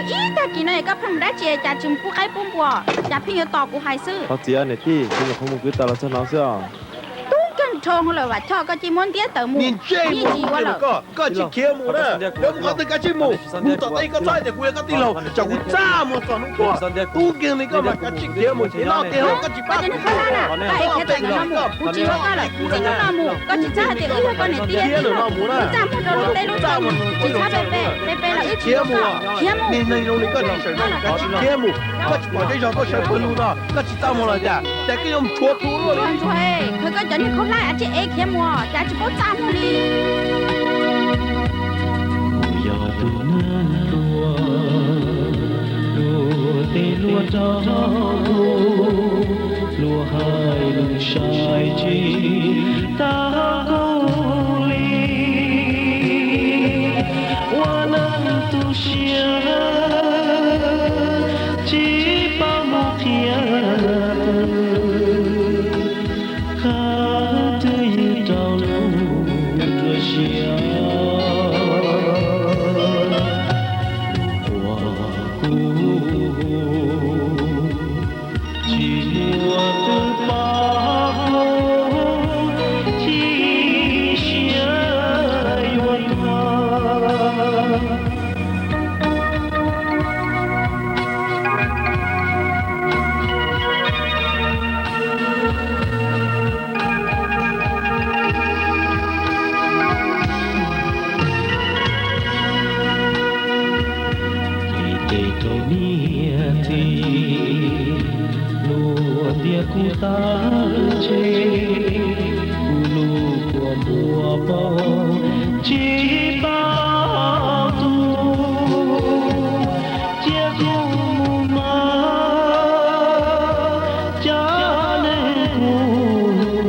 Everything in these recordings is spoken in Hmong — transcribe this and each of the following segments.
Ib tag kis no es koj pheej mus dab tsi cas tsis mus pub qaib pub npua, cas pheej yuav tos kuv hais xwb? Thov txim niam tij, kuv nyuam qhuav mus kwv tas los txog no xwb os. Tub nkeeg dhau lawm Vam Choj, koj cia muab ntiab tawm mus. Yeej tsis yuav lawm. Koj tsis khiav mus na, yuav mus qhov twg kav tsij mus. Mus tom tej koj txhob hais tias kuv yog koj tij laug, tsam kuv txaj muag txog hnub tuag. Tub nkeeg li koj mas kav tsij khiav mus, nyob tej hauv koj tsis pab kuv. Koj tsis yuav koj lawm, kuv tsis yuav koj lawm, txij hnub no mus koj tsis txhob hais tias wb yog koj niam tij thiab tij laug. Wb txaj muag rau lub teb lub chaw mus, tsis txhob pe pe, pe pe los wb tsis yuav koj. Khiav mus. Niag neeg zoo li koj tsis sawv zoo, koj tsis khiav mus. Koj tsis pom zej zog tuaj sawv pawg lug no, koj tsis txaj muag los cas, cas koj yuav mus tshuav kuv luaj li. Ntsuag, khaws koj cov niag khaub hlaib a tsis ev khiav mus, cas tsis paub txaj muag li. Kuv yog tus neeg hluas, luag tej luag rau kuv, luag hais lus sai tsis tau kuv li. Ua neeg tu siab tsis paub mus qhia, qhov twg yog rau lub nruab siab. Ua kuv tsis muaj tus pab kuv, tsis siab yuav tuag. Ces tej rau niam txiv luag ntiab kuv tag ntshe, kuv lub kua muag poob tsis paub tu, cia kuv mus mas cov neeg kuv,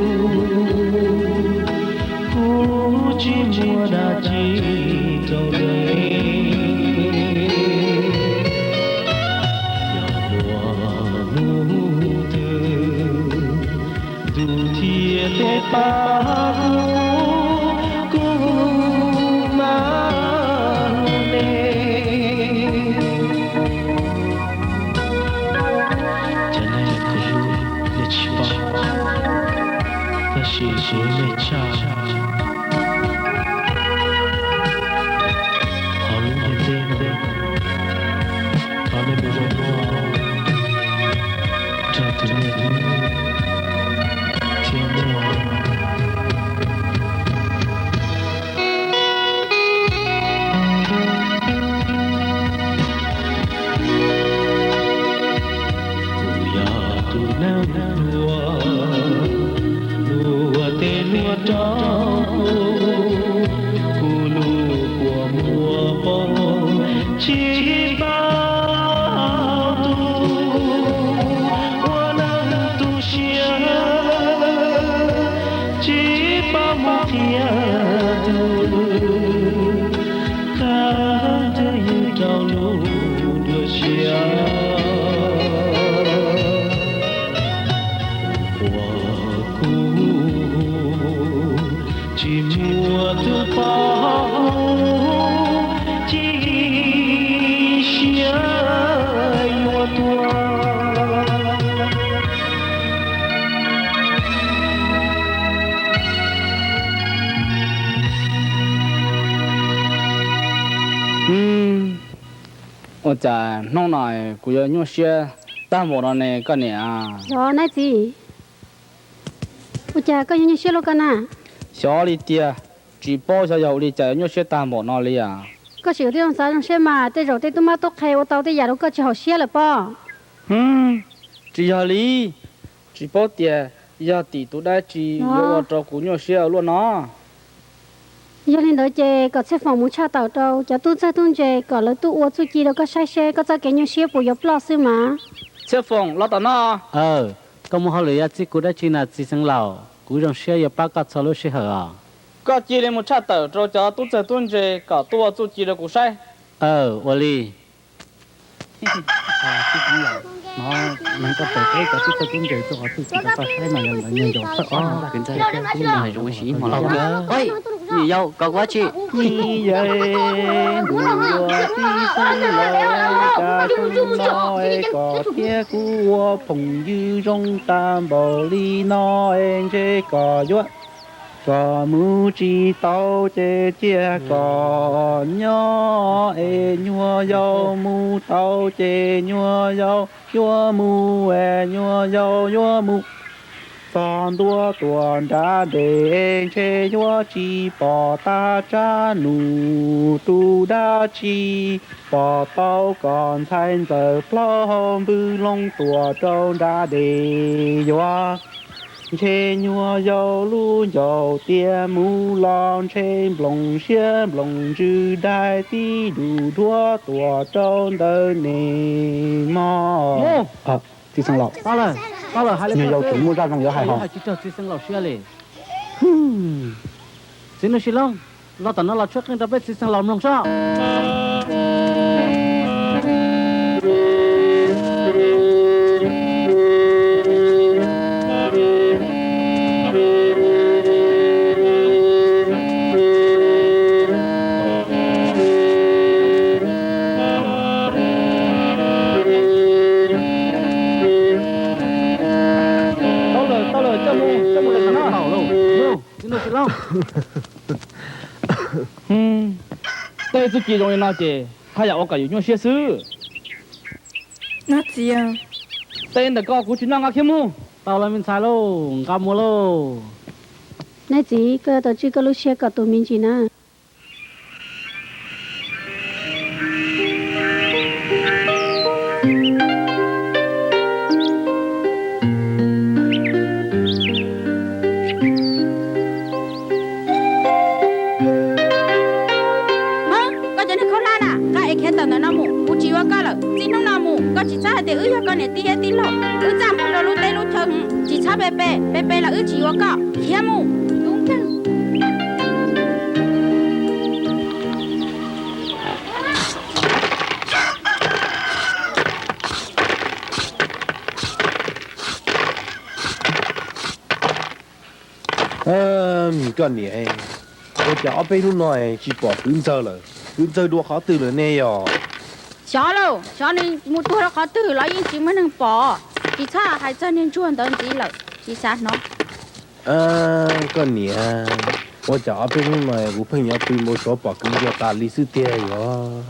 kuv tsis muaj dab tsi rau li. Yog muaj hnub twg ntuj thiaj pab kuv, kuv mam li. Cov neeg uas kuv hlub nej tsis paub, tab sis kuv hlub nej tshaj. Hauv lub ntiaj teb no, thov nej mus zoo mog rau tus nej hlub thiab mog. Kuv yog tus neeg hluas, luag tej luag rau kuv, kuv lub kua muag poob tsis paub tu, ua neeg tu siab tsis paub mus qhia twg, qhov twg yog rau lub nruab siab. Ua kuv tsis muaj tus pab kuv, tsis siab yuav tuag. Ua cas hnub no kuv yuav nyuaj siab tag npaum no ne koj niam? Yog nab txiv, ua cas koj yuav nyuaj siab luaj koj na? Xyov li tiag, tsis paub xyov yog ua li cas yuav nyuaj siab tag npaum no li as. Koj sim ua tib zoo xav zoo siab mas, tej zaum tej tub mab tub qhe ua tau tej yam rau koj tsis haum siab lawm pob. Tsis yog li, tsis paub tias yog tim tus dab tsi yuav ua rau kuv nyuaj siab luaj no. Yog li ntawd ces kom Txhiaj Foom mus tshaj tawm rau cov tub txawj tub ntse kom lawv tuaj ua txuj ci rau koj saib seb koj txoj kev nyuaj siab puas yuav ploj xwb mas. Txhiaj Foom, los tom no. Aw, koj muaj hauj lwm yuav txib kuv dab tsi na txiv xeev laus? Kuv zoo siab yuav pab koj txhua lub sij hawm os. Koj cia li mus tshaj tawm rau cov tub txawj tub ntse kom tuaj ua txuj ci rau kuv saib. Aw, ua li. Txiv xeev laus, no neeg koj tawm peb cov tub txawj tub ntse tuaj ua txuj ci rau koj saib mas yog lawv nyiag ncaus thawj ob no. Niam yau, koj ua dab tsi? Niam yau, ntuj yuav tib xeeb lawm, cas xyoo no es koj thiab kuv ua phooj ywg zoo tag npaum li no es ntshe koj yuav, koj mus tsis tau ces cia koj nyob es nyuag yau mus tau ces nyuag yau yuav mus es nyuag yau yuav mus txog ntua tuaj nram dej, ntshe yuav tsis pom tag tsab num tus dab tsi, pom tau koj ntxhais ntxawm plaub hau npwg loo tuaj rau nram dej yuav. Ntshe nyuag yau lub ncauj tias mus los ntshe nplooj siab nplooj ntsws daig tib du dhuav tuaj rau ntawm nej mog. Txiv xeev laus, nyuag yau tseem muaj zaj zoo yuav hais hos. Txiv Nuj Sis Loob, los tom no los tshuab qeej rau peb txiv xeev laus mloog soj. Tau lawm, tau lawm, coj mus, coj mus lawm no. Txiv Nuj Sis Loob, tej txuj ci zoo li no ces haj yam ua kom yus nyuaj siab xwb. Tej ntawm ko kuv tsis noj, nqa khiav mus. Tau lawm me ntxhais lauj, nqa mus lauj. Nab txiv, koj yuav tau tswj koj lub siab kom tus me ntsis na. Koj cov niag khaub hlab na, nqa es khiav tawm ntawm no mus, kuv tsis yuav koj lawm. Txij hnub no mus koj tsis txhob hais tias wb yog koj niam tij thiab tij laug, wb txaj muag rau lub teb lub chaw heev, tsis txhob pe pe, pe pe los wb tsis yuav koj, khiav mus. Koj niam, ua cas ob peb hnub no tsis pom kwv ntxawg lawm? Kwv ntxawg dua qhov twg lawm ne yog? Xyov lauj, xyov nws mus tuag rau qhov twg los yeej tsis muaj neeg pom. Tsis txhob hais txog niag ntsuag ntawd ntxiv lawm, tsis xav hnov. Koj niam, ua cas ob peb hnub no kuv pheej nyob pw npau suav pom kwv ntxawg tas li xwb tiag yog?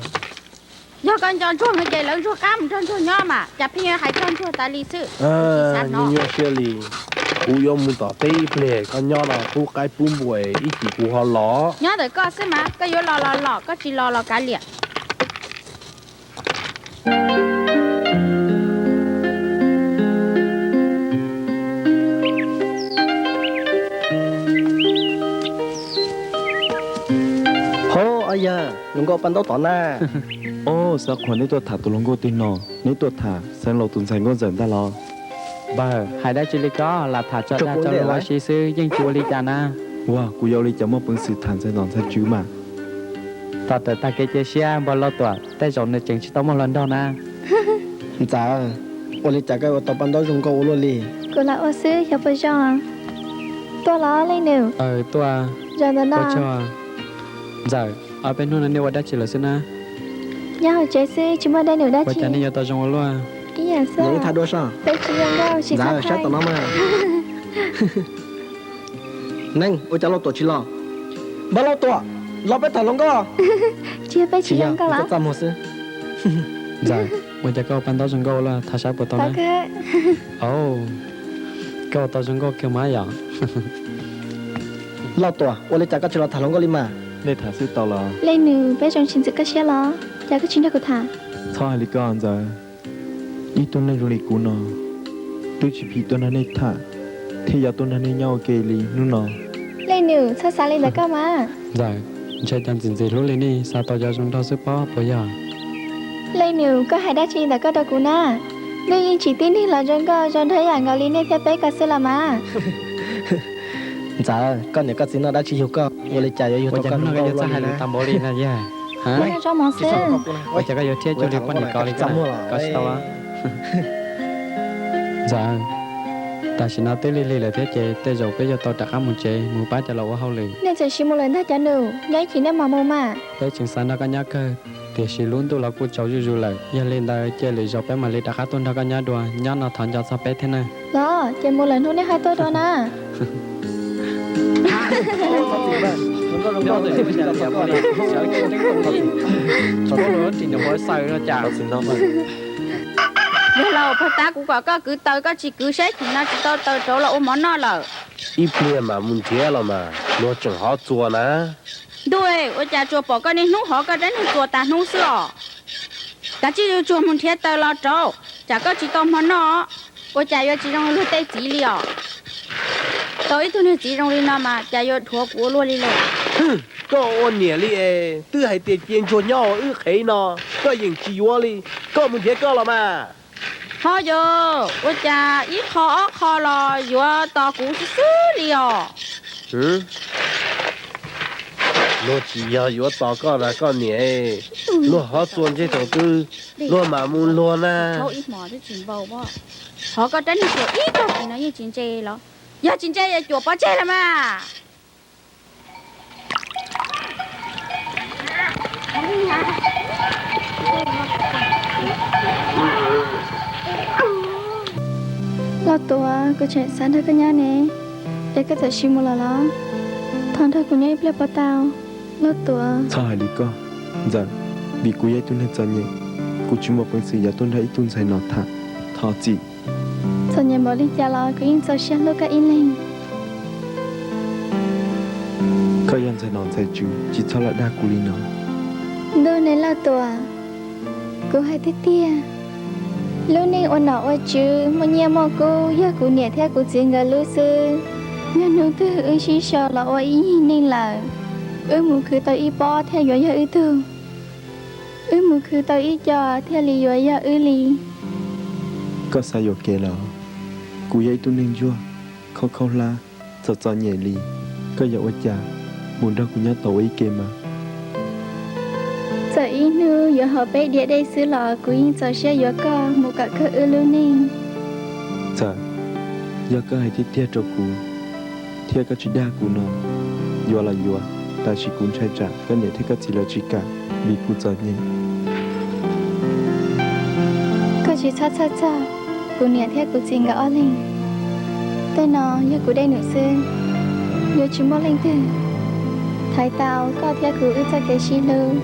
Yog koj nco ntsuag no ces lawv ntsuag qab mus nrog ntsuag nyob mas, cas pheej yuav hais txog ntsuag tas li xwb. Nyuaj nyuaj siab li. Kuv yuav mus tom teb ib pliag, koj nyob no pub qaib pub npua ib chim kuv ho los. Nyob ntawm koj xwb mas, koj yuav los los los, koj tsis los los kav liam. Ho, a yog, hluas nkauj paj ntaub tom na. Ob, xav qhuas neb tuaj tham tus hluas nkauj twg no, neb tuaj tham xeev laus tus ntxhais nkauj ntxawm ntag los? Npawg, hais dab tsi li koj, lam tham tso dag tso luag ua si xwb yeej tsis ua li cas na. Ua, kuv yuav ua li cas muaj peev xwm tham ntxhais nom ntxhais tswv mas? Thaum tawm tag kev cia siab npawg Lauj Tuam, tej zaum nws tseem tsis tau muaj hluas nraug na. Ntxawm, ua li cas koj ua tau paj ntaub zoo nkauj ua luaj li? Kuv lam ua xwb xyov puas zoo. Tuaj los leej nus? Tuaj. Zaum ntawm no. Ntxawm, ob peb hnub no nej ua dab tsi lawm xwb na? Nyob hauv tsev xwb tsis muaj dab num dab tsi. Ua cas nej yuav tau zoo ua luaj? Ib yam xwb. Peb tsis zoo nkauj, tsis txhob saib tom no mas. Neej, ua cas Lauj Tuam tsis los? Npawg Lauj Tuam, los peb tham hluas nkauj. Tsis yog peb tsis zoo nkauj los? Txaj muag xwb. Ntxawm, ua cas koj ua paj ntaub zoo nkauj ua luaj, thov saib puas tau na? Au, koj ua tau zoo nkauj kiag mas yom. Lauj Tuam, ua li cas koj tsis los tham hluas nkauj li mas? Nej tham xwb tau los? Leej nus, peb zoo tsis ntxim koj siab los? Cas koj tsis nrog kuv tham? Txhob hais li koj Ntxawm. Ib tug neeg zoo li kuv no twb tsis phim tuaj nrog nej tham, thiaj yuav tuaj nrog nej nyob ua ke li hnub no. Leej nus, txhob xav li ntawd koj mas. Ntxawm, ntshai cas ntxim ntxim hlub li nej, xav tau cov zoo nraug xwb pob puas yog? Leej nus, koj hais dab tsi ntawm koj rau kuv na? Ntuj yeej tsim tib neeg los zoo nkauj zoo nraug ib yam nkaus li nej thiab peb ko xwb los mas. Ntxawm, koj niam koj txiv noj dab tsi yug koj, ua li cas yuav yug tau koj zoo nkauj luaj li? Tag npaum li na yog. Noj zaub mov xwb. Ua cas koj yuav thiab cuag li poj niam ko li thiab, koj tsis tau los? Ntxawm, Tam sim no twb lig lig lawm thiab ces tej zaum peb yuav tau rov qab mus tsev mus pab cov laus ua hauj lwm. Nej tseem siv mus lawm ntag cov nus, nyob ib chim nej mam mus mas. Peb tseem xav nrog koj nyob kawg, tiam sis lub ntuj los kuj tsaus zuj zus lawm. Yog li ntawd cia lwm zaus peb mam li rov qab tuaj nrog koj nyob dua, nyob no thov nco txog peb thiab na. Los ces mus lawm hnub nej ho tuaj dua na. Yog laus, pag tab kuv kom koj kwv taws koj tsis kwv, saib chim no tsis tau taws rauv los ua mov noj lawm. Ib pliag mam mus nrhiav los mas, luag tseem hov txuas na. Ntuj, ua cas tsuas pom koj niaj hnub hov koj rab niag txuas tas hnub xwb os? Kav tsij tsuag mus nrhiav taws los rauv, tsam koj tsis tau hmo noj. Ua cas yuav tsis zoo luag tej txiv li os? Tau ib tug niag txiv zoo li no mas cas yuav dhuav kuv ua luaj li lawm. Koj ua niam li es twb hais tias cia ntsuag nyob ua wb qhev no, koj yeej tsis yuav li. Koj mus nrhiav koj los mas. Ho yog ua cas ib qho ob qho los yuav tos kuv xwb xwb li os? Luag tsis yog yuav tos koj na koj niam, luag hov txuas ntsej thaum twg luag mam mus luag na. Hov koj rab niag tsuas ib tag kis no yeej tsis ntse los? Yog tsis ntse yog cuam pov tseg los mas. Lauj Tuam, kuv tseem xav nrog koj nyob ne, es koj txawm sim mus lawm los? Thov nrog kuv nyob ib pliag puas tau, Lauj Tuam? Txhob hais li koj, Ntxawm, vim kuv yog ib tug neeg txom nyem, kuv tsis muaj peev xwm yuav tuaj nrog ib tug ntxhais no tham. Thov txim. Txom nyem npaum li cas los kuv yeej txaus siab hlub koj ib leeg. Koj yog ntxhais nom ntxhais tswv, tsis txhob los dag kuv li no. Ntuj ne Lauj Tuam, kuv hais tiag tiag, lub neej ua nom ua tswv muaj nyiaj muaj kub yog kuv niam thiab kuv txiv nkawd lub xwb. Yog hnub twg wb sib sau los ua ib yig neej lawm, wb mus khwv tau ib pob thiaj yuav yog wb tug. Wb mus khwv tau ib co thiaj li yuav yog wb li. Koj xav yuam kev los? Kuv yog ib tug neeg ntsuag, khaub khaub hlab, txom txom nyem li, koj yuav ua cas mus nrog kuv nyob tau ua ib ke mas? Txawm ib hnub yuav haus peb diav dej xwb los kuv yeej txaus siab yuav koj mus kom kawg wb lub neej. Txawm yog koj hais tiag tiag rau kuv, thiab koj tsis dag kuv no, yuav los yuav, tab sis kuv ntshai tsam koj niam thiab koj txiv lawv tsis kam vim kuv txom nyem. Koj tsis txhob txhawj txog kuv niam thiab kuv txiv nkawd ob leeg. Tej no yog kuv dej num xwb, yuav tsis muaj leej twg thaiv tau koj thiab kuv wb txoj kev sib hlub.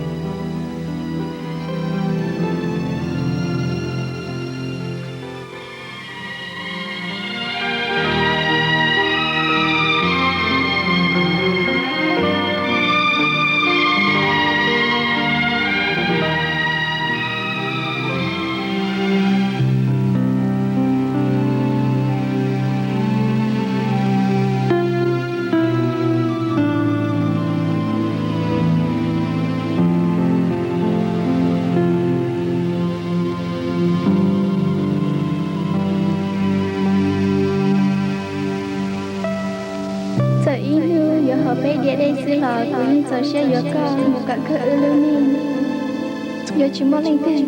Txawm ib hnub yuav haus peb diav dej xwb los kuv yeej txaus siab yuav koj mus kom kawg wb lub neej. Yuav tsis muaj leej twg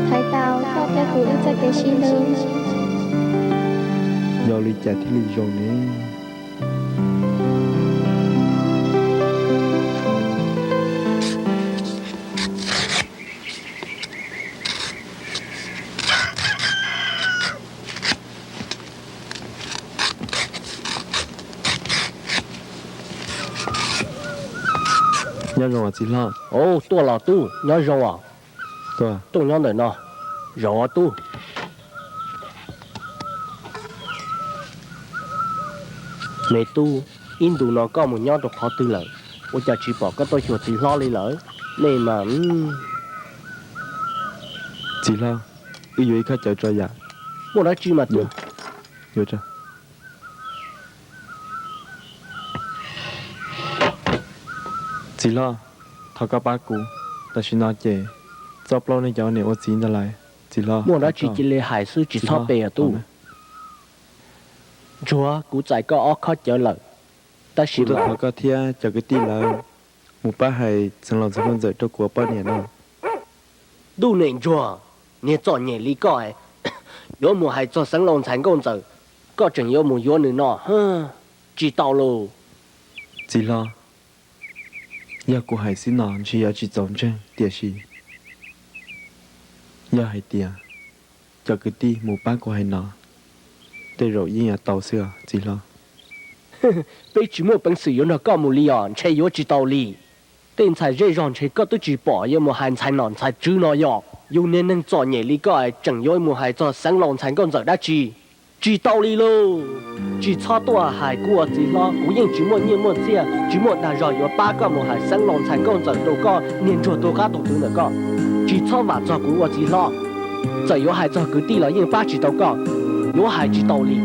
thaiv tau koj thiab kuv wb txoj kev sib hlub. Yog li cas thiaj li zoo ne? Nyob zoo os txiv hlob. Tuaj los tub, nyob zoo os. Tuaj nyob ntawm no, zaum os tub. Me tub, ib ntus no koj mus nyob rau qhov twg lawm? Ua cas tsis pom koj tuaj xyuas txiv hlob li lawm? Nej mas. Txiv hlob, wb yuav ib khob cawv tso yam. Muaj dab tsi mas tub? Txiv hlob, thov koj pab kuv, tam sim no ces txoj plaub neeg cov ua niam ua txiv ntawd lawm. Txiv hlob, muaj dab tsi cia li hais xwb, tsis txhob pe os tub. Ntsuag, kuv txais koj ob khob cawv lawm, tab sis kuv tuaj thov koj thiab cov kwv tij lawv mus pab hais xeev laus ntxhais nkauj ntxawm rau kuv ua poj niam no. Ntuj nem ntsuag, niag txom nyem li koj, yuav mus hais txog xeev laus ntxhais nkauj ntxawm, koj tseem yuav mus yuav nws no, tsis tau lauj. Txiv hlob, yog kuv hais xwb no ntshe yuav tsis txaus ntseeg, tiam sis yog hais tias cov kwv tij mus pab kuv hais no, tej zaum yeej yuav tau xwb os txiv hlob. Peb tsis muaj peev xwm yuav nrog koj mus li os, ntshe yuav tsis tau li. Tej ntxhais zej zog ntshe koj twb tsis pom yuav mus hais ntxhais nom ntxhais tswv no yog. Yus niag neeg txom nyem li koj tseem yuav mus hais txog xeev laus ntxhais nkauj ntxawm dab tsi? Tsis tau li lauj. Tsis txhob tuaj hais kuv ua txiv hlob, kuv yeej tsis muaj nyiaj muaj txiaj, tsis muaj dag zog yuav pab koj mus hais xeev laus ntxhais nkauj ntxawm rau koj niag ntsuag tu qab tu twv ntawm koj. Tsis txhob vam txog kuv ua txiv hlob. Txawm yuav hais txog kwv tij los yeej pab tsis tau koj. Yuav hais tsis tau li.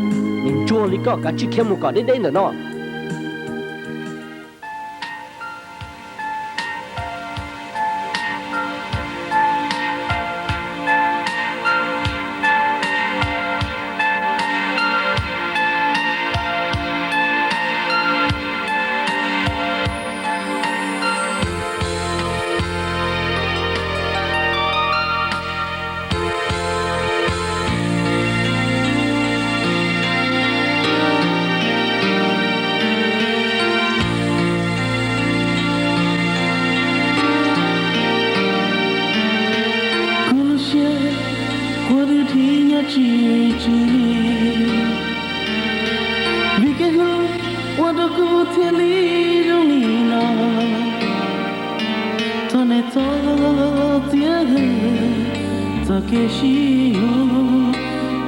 Niag ntsuag li koj kav tsij khiav mus kom deb deb ntawm no. Kuv lub siab quaj dwb dib nyob tsis tsw li, vim kev hlub ua rau kuv thiaj li zoo li no. Thov nej txhob txiav, txoj kev sib hlub,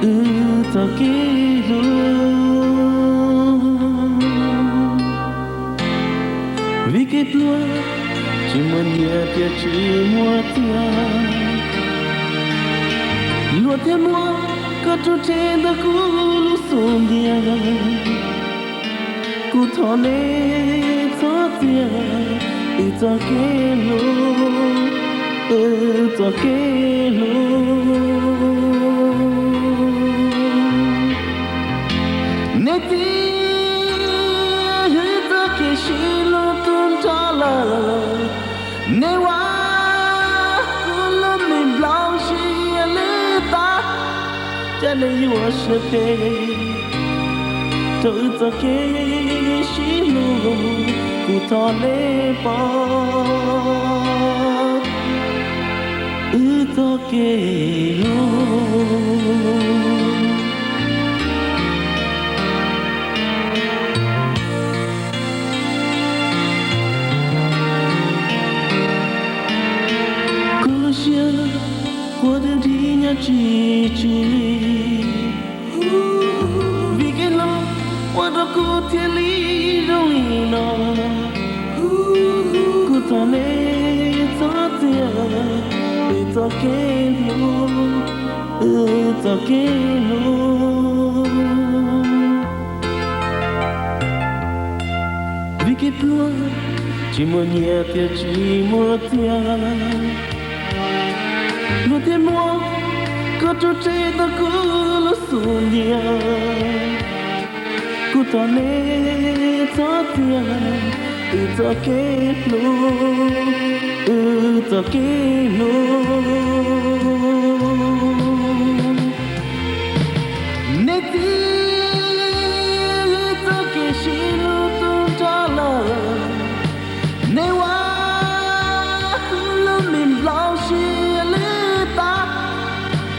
wb txoj kev hlub. Vim kev pluag tsis muaj nyiaj thiab tsis muaj txiag, luag thiaj muab koj rub rhe ntawm kuv lub xub ntiag. Kuv thov nej txhob txiav, wb txoj kev hlub, wb txoj kev hlub. Nej txiav wb txoj kev sib hlub tu nrho lawm. Nej ua kuv lub me nplaum siav lwj tag, cas nej yuav siab phem rau wb txoj kev sib hlub. Kuv thov nej pom wb txoj kev hlub. Kuv lub siab quaj dwb dib nyob tsis tsw li, vim kev hlub ua rau kuv thiaj li zoo li no. Kuv thov nej txhob txiav wb txoj kev hlub, wb txoj kev hlub. Vim kev pluag tsis muaj nyiaj thiab tsis muaj txiag, luag thiaj muab koj rub rhe ntawm kuv lub xub ntiag. Kuv thov nej txhob txiav wb txoj kev hlub, wb txoj kev hlub. Nej txiav wb txoj kev sib hlub tu nrho lawm. Nej ua kuv lub me nplaum siav lwj tag,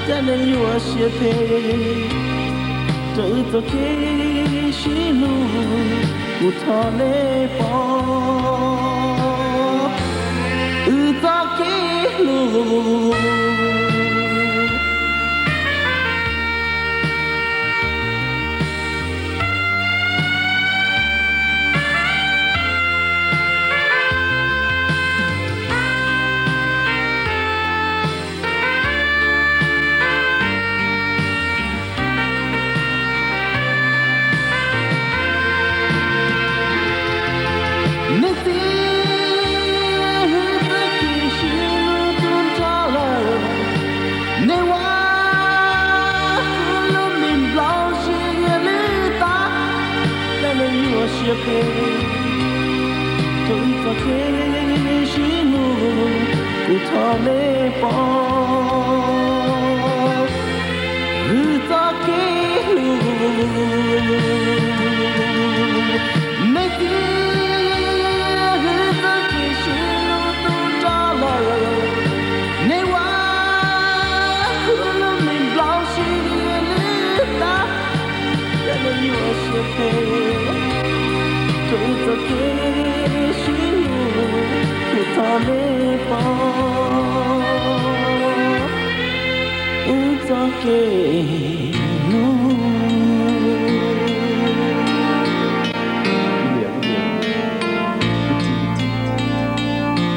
cas nej yuav siab phem rau wb txoj kev sib hlub. Kuv thov nej pom wb txoj kev hlub. Nej txiav wb txoj kev sib hlub tu nrho lawm. Nej ua kuv lub me nplaum siav lwj tag, cas nej yuav siab phem rau wb txoj kev sib hlub. Kuv thov nej pom wb txoj kev hlub. Wb txoj kev sib hlub, kuv thov nej pom wb txoj kev hlub.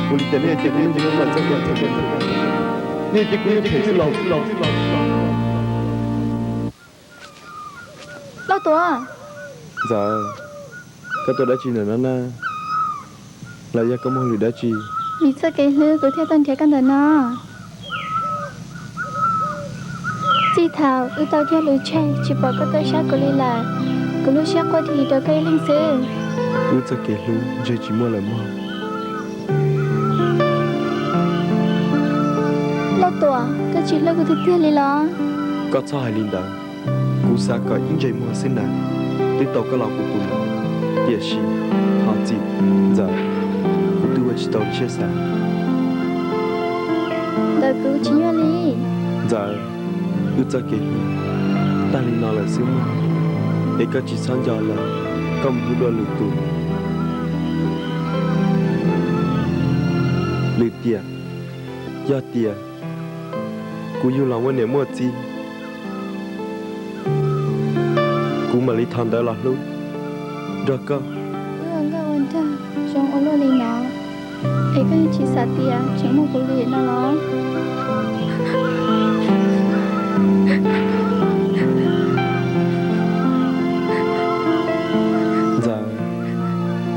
Ua li cas nej cia kuv mus txog, nej cia kuv mus phem xwb los? Lauj Tuam. Ntxawm, koj tuaj dab tsi ntawm no na? Los yog koj muaj hauj lwm dab tsi? Vim txoj kev hlub kuv thiaj tuaj nrhiav koj ntawm no. Txij thaum wb tau cog lus tseg tsis pom koj tuaj saib kuv li lawm, kuv lub siab quaj dhi rau koj ib leeg xwb. Wb txoj kev hlub ntshe tsis muaj lawm mog. Lauj Tuam, koj tsis hlub kuv tiag tiag li los? Koj txhob hais li ntawd. Kuv xav kom ib ntsais muag xwb na, twb tau koj los kuv tus lawm. Tiam sis, thov txim, Ntxawm, kuv twb ua tsis tau siab xav. Ntawm kuv tsis yog li. Ntxawm, wb txoj kev hlub tag li no lawm xwb mog, es koj tsis txhob nco lawm, koj mus hlub dua lwm tus. Lwm tiam, yog tias kuv yug los muaj niam muaj txiv, kuv mam li thov ntawd los hlub nrog koj. Wb ua nkauj ua nraug zoo ua luaj li no, es koj yeej tsis xav tias tseem muaj kuv li no los? Ntxawm,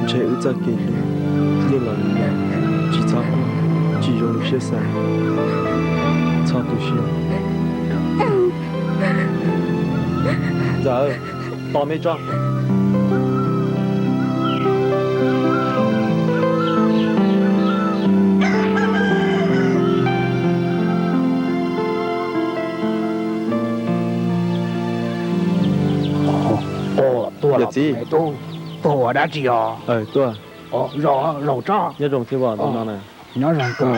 ntshe wb txoj kev hlub yeej los li no, tsis txhob quaj, tsis zoo li siab xav, txhob tu siab. Ntxawm, tos me tso. Yawm txiv, tuaj ua dab tsi os? Tuaj. Zaum tso. Nyob zoo thiab os, ntawm no na. Nyob zoo kawg.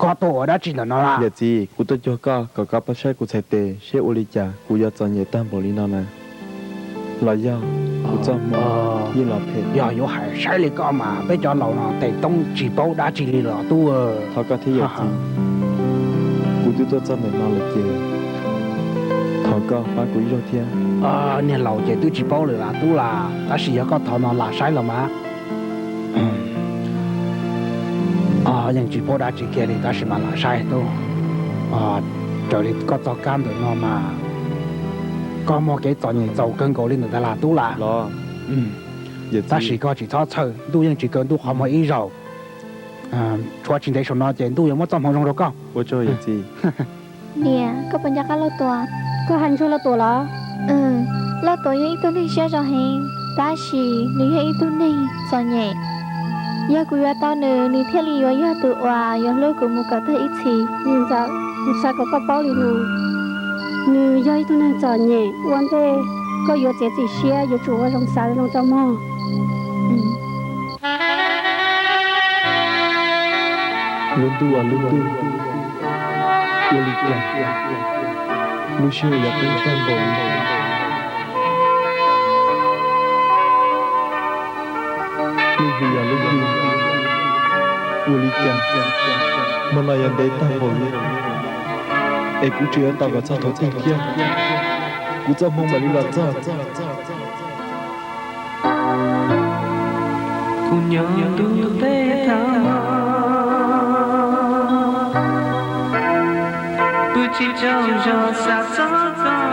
Koj tuaj ua dab tsi ntawm no? Yawm txiv, kuv tuaj cuag koj kom koj pab saib kuv txhais tes seb ua li cas kuv yuav txom nyem tag npaum li no na. Los yog kuv txoj hmoo yeej los phem? Yog yuav hais saib li koj mas peb cov laus no tes toob tsis paub dab tsi li los tub. Thov koj thiab yawm txiv, kuv twb tuaj txog ntawm no lawm ces thov koj pab kuv ib zaug thiab. Niag laus ces twb tsis paub lawm las tub las, tab sis yog koj thov no lam saib los mas. Yeej tsis paub dab tsi kiag li tab sis mas lam saib tub. Raws li koj txoj kab ntawm no mas koj muaj kev txom nyem txaus kawg nkaus li ntawm ntag las tub las. Tab sis koj tsis txhob txhawj, ntuj yeej tsis kaw ntuj qhov muag ib zaug. Tshuav tsis ntev saum no ces ntuj yuav muab txoj hmoo zoo rau koj. Niam, koj puas nco qab Lauj Tuam? Koj hais ntsuag Lauj Tuam los? Lauj Tuam yog ib tug neeg siab zoo heev, tab sis nws yog ib tug neeg txom nyem. Yog kuv yuav tau nws, nws thiaj li yuav yog tus uas yuav hlub kuv mus kom tag ib txhis. Niam Ntxawm, kuv xav kom koj paub li no, nws yog ib tug neeg txom nyem, ua ntej koj yuav txiav txim siab yuav tsum ua zoo xav zoo tso mog. Lub ntuj, lub ntuj, ua li cas lub sij hawm yuav qub tag npaum li? Lub hli yog lub hli, ua li cas hmo no yuav ntev tag npaum li? Es kuv tseem yuav tos kom txog thaum twg thiab kuv txoj hmoo mam li los txog? Kuv nyob ntuj teb thaum no, pw tsis tsaug zog xav txog koj,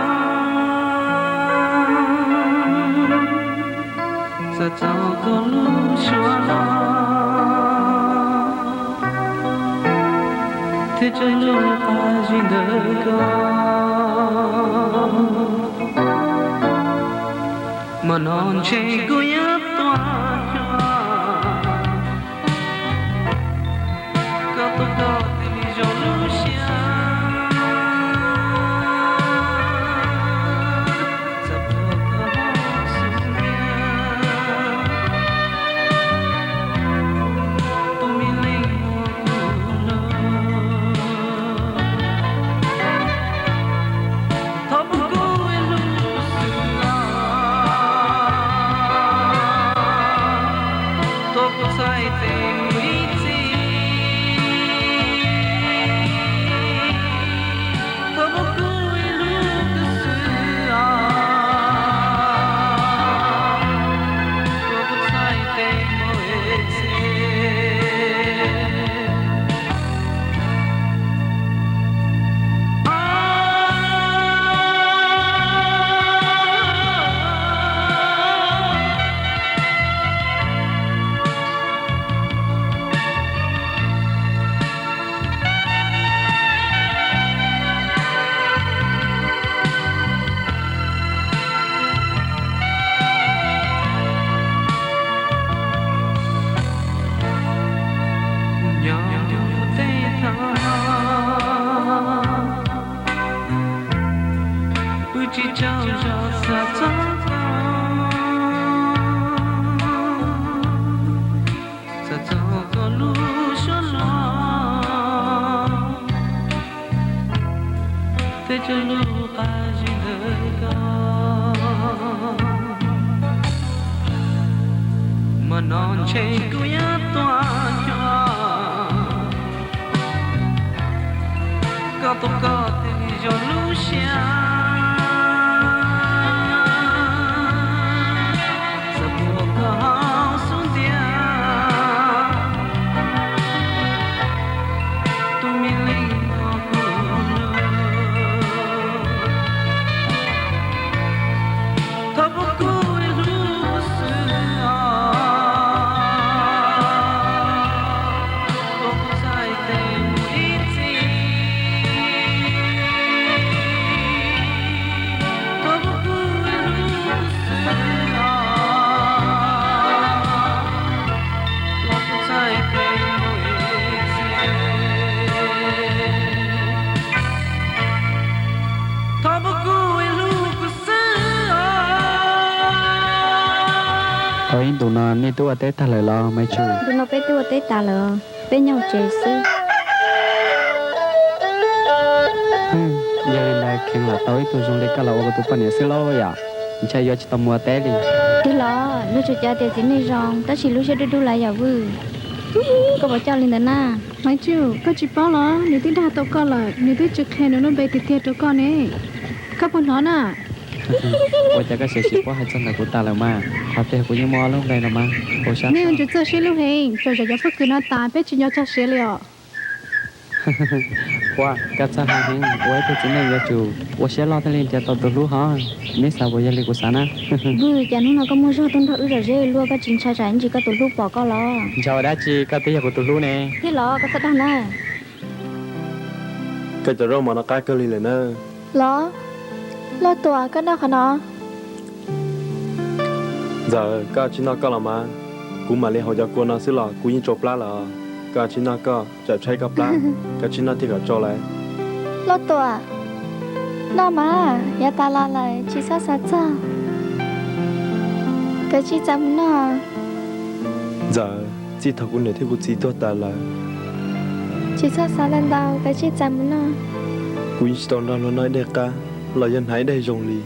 xav txog koj lub suab no, thiab txog lub qab zib ntawm koj. Mas no ntshe kuv yuav tuag cuag koj, tuag koj tig li zoo lub siab. Txawm tuag koj xub ntiag, tus me leej muab kuv luag. Thov pub kuv ib lub xwm los, Tsis tsaug zog xav txog koj, xav txog koj lub suab hlob, thiab cov lus qab zib ntawm koj. Mas no ntshe kuv yuav tuag cuag koj, tuag koj tej zaum lub siab, xav puag koj hauv xub ntiag, tus me leej mos kuv lug. Thov puag kuv ib hlub xwb os, thov kuv txhais tes mus ib txhis. Thov puag kuv ib hlub xwb os, thov kuv txhais tes mus ib txhis. Thov puag kuv ib hlub kuv xwb os. Thaum ib ntus no nej twb ua teb tag lawm los Maiv Tswm? Ntu no peb twb ua teb tas lawm, peb nyob hauv tsev xwb. Yog li ntawd kheev lam tau ib tug zoo li koj los ua kuv tus poj niam xwb lauj yom, ntshai yuav tsis tau mus ua teb li. Tig los, luag tsuas cav tias txiv neej zoo, tab sis lub siab dub dub lawm yom Vwj. Koj puas coj li ntawd na? Maiv Tswm, koj tsis paub los, nws twb dag tau koj lawm, nws twb tsis qhia nws lub npe tiag tiag rau koj ne. Koj puas hnov na? Ua cas koj sim sim paub hais txog ntawm kuv tas lawm mas, qhov tiag kuv yeej muaj ob lub npe no mas. Nej ua ntsis txawj sib hlub heev, txawm zaum cov pob kws no tas peb tsis nco txog siav li os. Ua, koj txhawj hais heev, ua ib tug txiv neej yuav tsum ua siab loj thiaj li nrhiav tau tus hlub hov. Neb xav puas yog li kuv xav na? Vwj, cas hnub no koj muaj zog tuaj nrog wb zom zeb luaj, koj tsis ntshai tsam ib ntsis koj tus hlub pom koj los? Ntshai ua dab tsi, koj twb yog kuv tus hlub ne. Thiab los koj txhob dag na. Koj cov zaub mov no qab kawg li lawm na. Los, Lauj Tuam, koj noj qhov no. Ntxawm, koj tsis noj koj los mas, kuv mam li haus cov kua no xwb los kuv yeej tsau plab lawm. Koj tsis noj koj, tsam tshaib koj plab, koj tsis noj thiaj kom tsau lawm. Lauj Tuam, noj mas, yav tas los lawm tsis txhob xav txog. Kav tsij txav mus noj. Ntxawm, txij thaum kuv niam thiab kuv txiv tuag tas lawm, tsis txhob xav ntau ntau, kav tsij txav mus noj. Kuv yeej tsis tau nrog luag noj ib daig qab los yog hnav ib daig zoo li.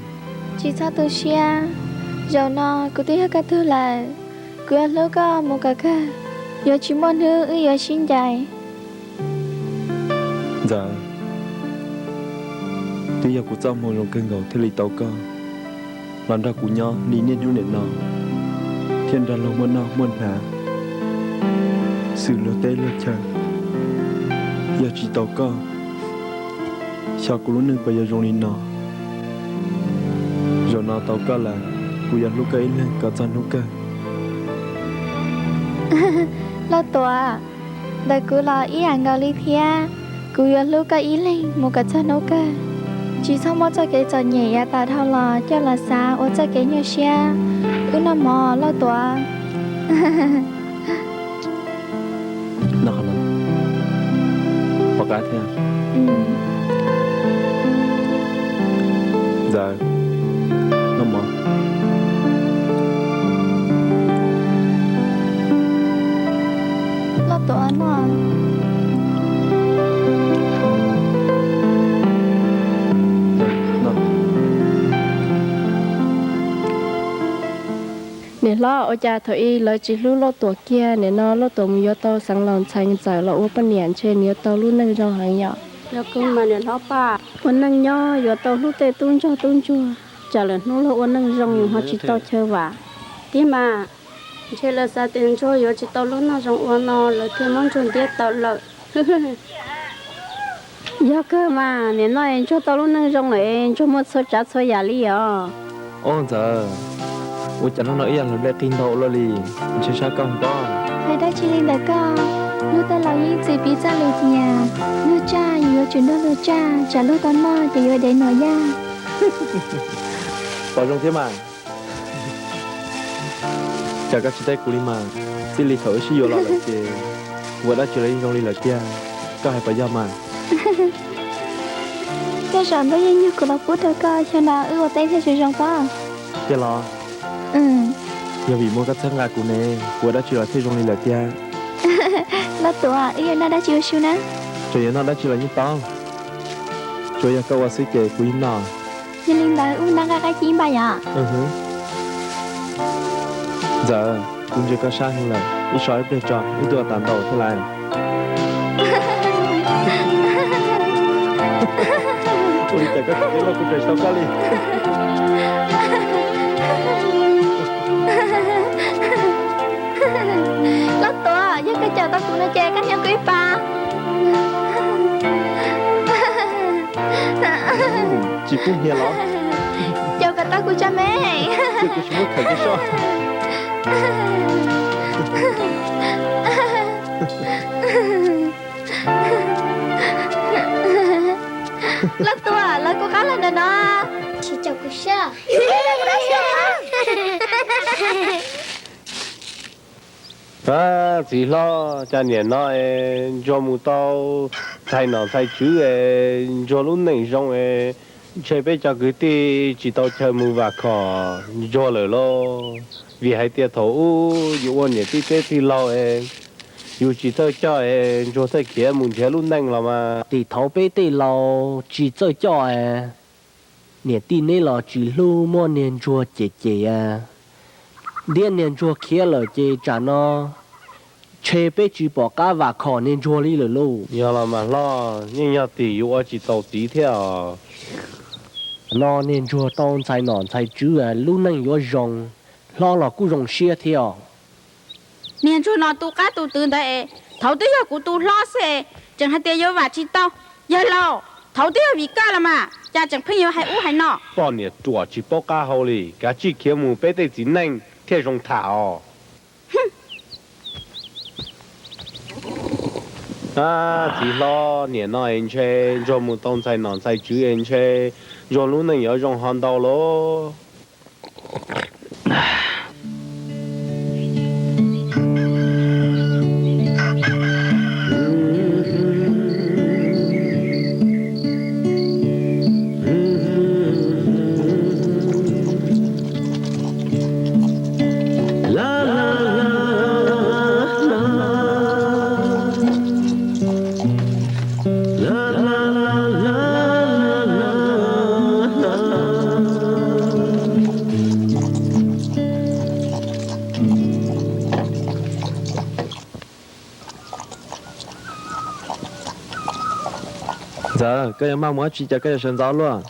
Tsis txhob tu siab, zaum no kuv twb yog koj tug lawm, kuv yuav hlub koj mus kom kawg, yuav tsis muaj hnub wb yuav sib ncaim. Ntxawm, twb yog kuv txoj hmoo zoo kawg nkaus thiaj li tau koj los nrog kuv nyob li niaj hnub niam no, thiaj nrog luag muaj noj muaj hnav, xwm luag teb luag chaw. Yog tsis tau koj, xyov kuv lub neej puas yuav zoo li no. Zaum no tau koj lawm, kuv yuav hlub koj ib leeg kom txog hnub kawg. Lauj Tuam, ntawm kuv los ib yam nkaus li thiab, kuv yuav hlub koj ib leeg mus kom txog hnub kawg. Tsis txhob muab txoj kev txom nyem yav tas dhau los coj los xav ua txoj kev nyuaj siab. Wb noj mov Lauj Tuam. Noj qhov no. Pom qab thiab. Ntxawm, noj mov. Lauj Tuam, noj. Niam hlob, ua cas thaum ub lawv tsis hlub Lauj Tuam kiag, nim no Lauj Tuam mus yuav tau Xeev Laus ntxhais Ntxawm los ua poj niam, ntshe nws yuav tau lub neej zoo heev yom? Yog kawg mas niam hlob pab. Ua neej nyob yuav tau hlub tej tub ntsuag tub ntsuag, tsam lwm hnub luag ua neej zoo yus ho tsis tau chaw vam. Tiag mas, ntshe lawv xav tias ntsuag yuav tsis tau lub neej zoo ua no lawv thiaj muab ntsuag ntiab tawm lawm. Yog kawg mas, nim no es ntsuag tau lub neej zoo lawm es ntsuag muaj txhua tsav txhua yam li os. Ob Ntxawm, ua cas hnub no ib yam hlais nplej qig ntau ua luaj li, ntshe sab koj pob. Hais dab tsi li ntawm koj? Luag tej laus yeej txwm piv txoj lus tias luag tsaj yus yuav tsum nrog luag tsaj, tsam luag tau noj ces yuav dev nuam yaj. Pom zoo thiab mas. Cas koj tsis teb kuv li mas, txij li thaum wb sib yuav los lawm ces kuv ua dab tsi los yeej zoo li lawm tiag, koj hais puas yog mas? Zaum ntawd yeej yog kuv los pub rau koj, xyoo no wb ua teb thiaj zoo zoo pob. Tiag los? Yog vim muaj koj txhawb nqa kuv ne, kuv ua dab tsi los thiaj zoo li lawm tiag. Lauj Tuam, wb yuav noj dab tsi ua su na? Tsuas yuav noj dab tsi los yeej tau, tsuav yog koj ua xwb ces kuv yeej noj. Yog li ntawd wb mus noj nqaij qaib ci ib npaug yom? Ntxawm, kuv ntsia koj sab heev lawm, wb so ib pliag tso, wb tuaj tas ntau thiab lawm. Ua li cas koj tsis teb loj kuv tseem tau koj li. Lauj Tuam, yog koj caum tau kuv no ces koj nyob kuv ib pas. Tsis pub hnia los? Caum kom tau kuv tso me. Ces kuv tsis muab khawm koj soj. Lauj Tuam, los kuv qab los ntawm no. Tsis caum kuv soj. Txiv hlob, cas niam no es Ntsuag mus tau ntxhais nom ntxhais tswv es Ntsuag lub neej zoo es ntshe peb cov kwv tij tsis tau chaw mus vam khom Ntsuag lawm lauj. Vim hais tias thaum ub yus ua niam tij teb tij laug es yus tsis txawj coj es Ntsuag thiaj khiav mus nrhiav lub neej los mas. Tim thaum peb tej laus tsis txawj coj es niam tij neb los tsis hlub, muab niag Ntsuag cem cem. Ntiab niag Ntsuag khiav lawm ces tsam no ntshe peb tsis pom qab vam khom niag Ntsuag li lawm lauj. Yog los mas hlob, yeej yog tim yus ua tsis txaus txiv thiab os. No niag Ntsuag tau ntxhais nom ntxhais tswv lub neej yuav zoo, hlob los kuj zoo siab thiab os. Niag Ntsuag no tu qab tu twv ntawd es thaum twb yog kuv tu hlob xwb es tseem hais tias yuav vam tsis tau. Yawg laus, thaum twb yog vim koj los mas cas tseem pheej yuav hais ub hais no. Poj niam ruam tsis paub qab hau li, kav tsij khiav mus peb tej txiv neej thiaj zoo tham os. Ab, txiv hlob, niam no es ntshe Ntsuag mus tau ntxhais nom ntxhais tswv es ntshe Ntsuag lub neej yuav zoo ho ntau lauj. Ntxawm, koj yuav maj mus dab tsi cas koj yuav sawv ntxov luaj?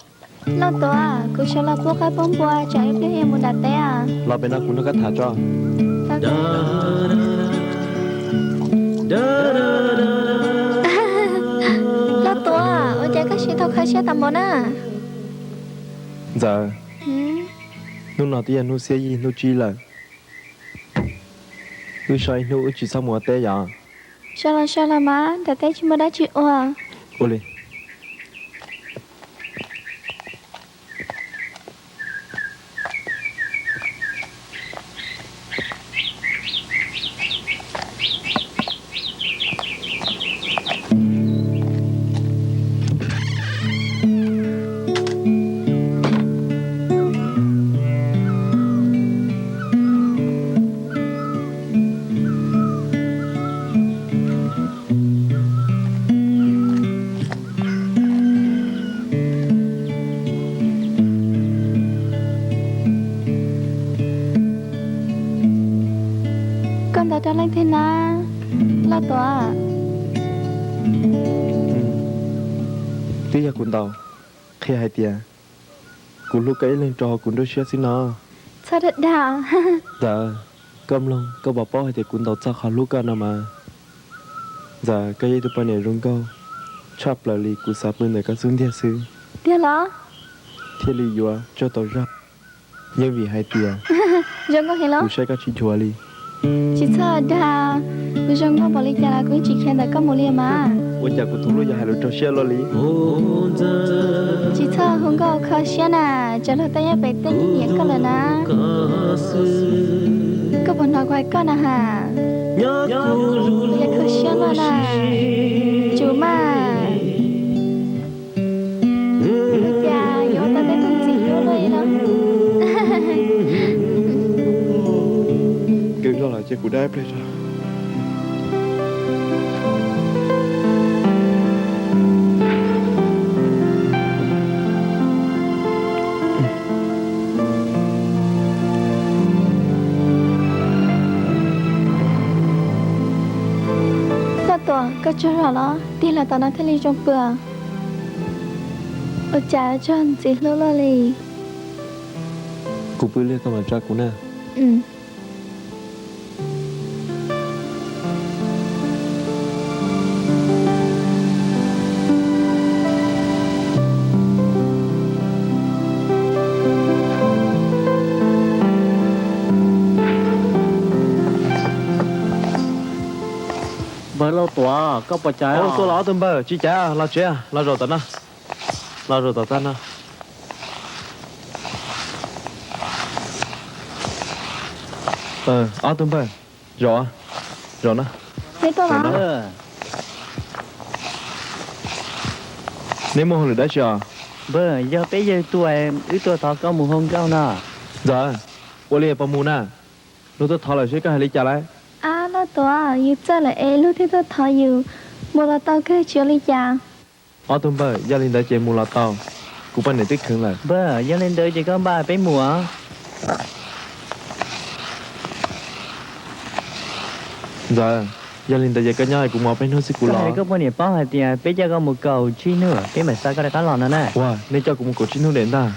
Lauj Tuam, kuv sawv los pub qaib pub npua, tsam ib pliag yuav mus nram teb os. Los pem no kuv nrog koj tham tso. Lauj Tuam, ua cas koj siv tau kho siab tas npaum na? Ntxawm, hnub no twb yog hnub xiab yij hnub tsib lawm. Wb so ib hnub wb tsis txhob mus ua teb yom? So los so los mas, nram teb tsis muaj dab tsi ua. Ua li. Koj ntaus rau leej twg na, Lauj Tuam? Twb yog kuv ntaus, qhia hais tias kuv hlub koj ib leeg rau hauv kuv nruab siab xwb no. Txhob dag dag. Ntxawm, koj mloog, koj puas paub hais tias kuv ntaus txog qhov hlub koj no mas? Ntxawm, koj yog ib tug poj niam zoo nkauj tshaj plaws li, kuv xav pw ntawm koj xub ntiag xwb. Tiag los? Thiaj li yuav tsaug tau zog. Yeej vim hais tias zoo nkauj heev los kuv saib koj tsis cuag li. Tsis txhob dag, kuv zoo nkauj npaum li cas los kuv yeej tsis khiav ntawm koj mus li mas. Ua cas kuv tus hlub yuav hais lus raug siab luaj li? Tsis txhob hu nkauj kho siab na, tsam luag tej nyob pem tej nyiam koj lawm na. Koj puas hnov kuv hais koj na has? Kuv yog kho siab luaj na. Tsum mas. Kuv dab ib pliag tso. Loj Tuam, koj tsaug zog los? Tig los tom no thiaj li zoo pw. Ua cas tsaug ntxiv hlub luaj li. Kuv pw liag koj mam tsa kuv na. Npawg Lauj Tuam, koj puas cas? Ua tua los ob tug npawg, tsis cas, los tsev, los zaum tom no, los zaum tom tag no. Ob tug npawg, zaum, zaum no. Neb muaj hauj lwm dab tsi os? Npawg, yog peb yawg tuaj, wb tuaj thov koj mus hoo nkauj no. Ntxawm, ua li puas mus na? Luag tuaj thov lawm seb koj hais li cas lawm. Ab Lauj Tuam, yus txawj lawm es luag thiaj tuaj thov yus, mus los tau kawg tsis ua li cas. Ob tug npawg, yog li ntawd ces mus los tau, kuv poj niam twb kheev lawm. Npawg, yog li ntawd ces koj npaj peb mus. Ntxawm, yog li ntawd ces koj nyob es kuv mus peb hnub xwb kuv los. Koj poj niam paub hais tias peb coj koj mus kaum tsib hnub peb mam xa koj rov qab los no na. Ua, nej coj kuv mus kaum tsib hnub daim ntag.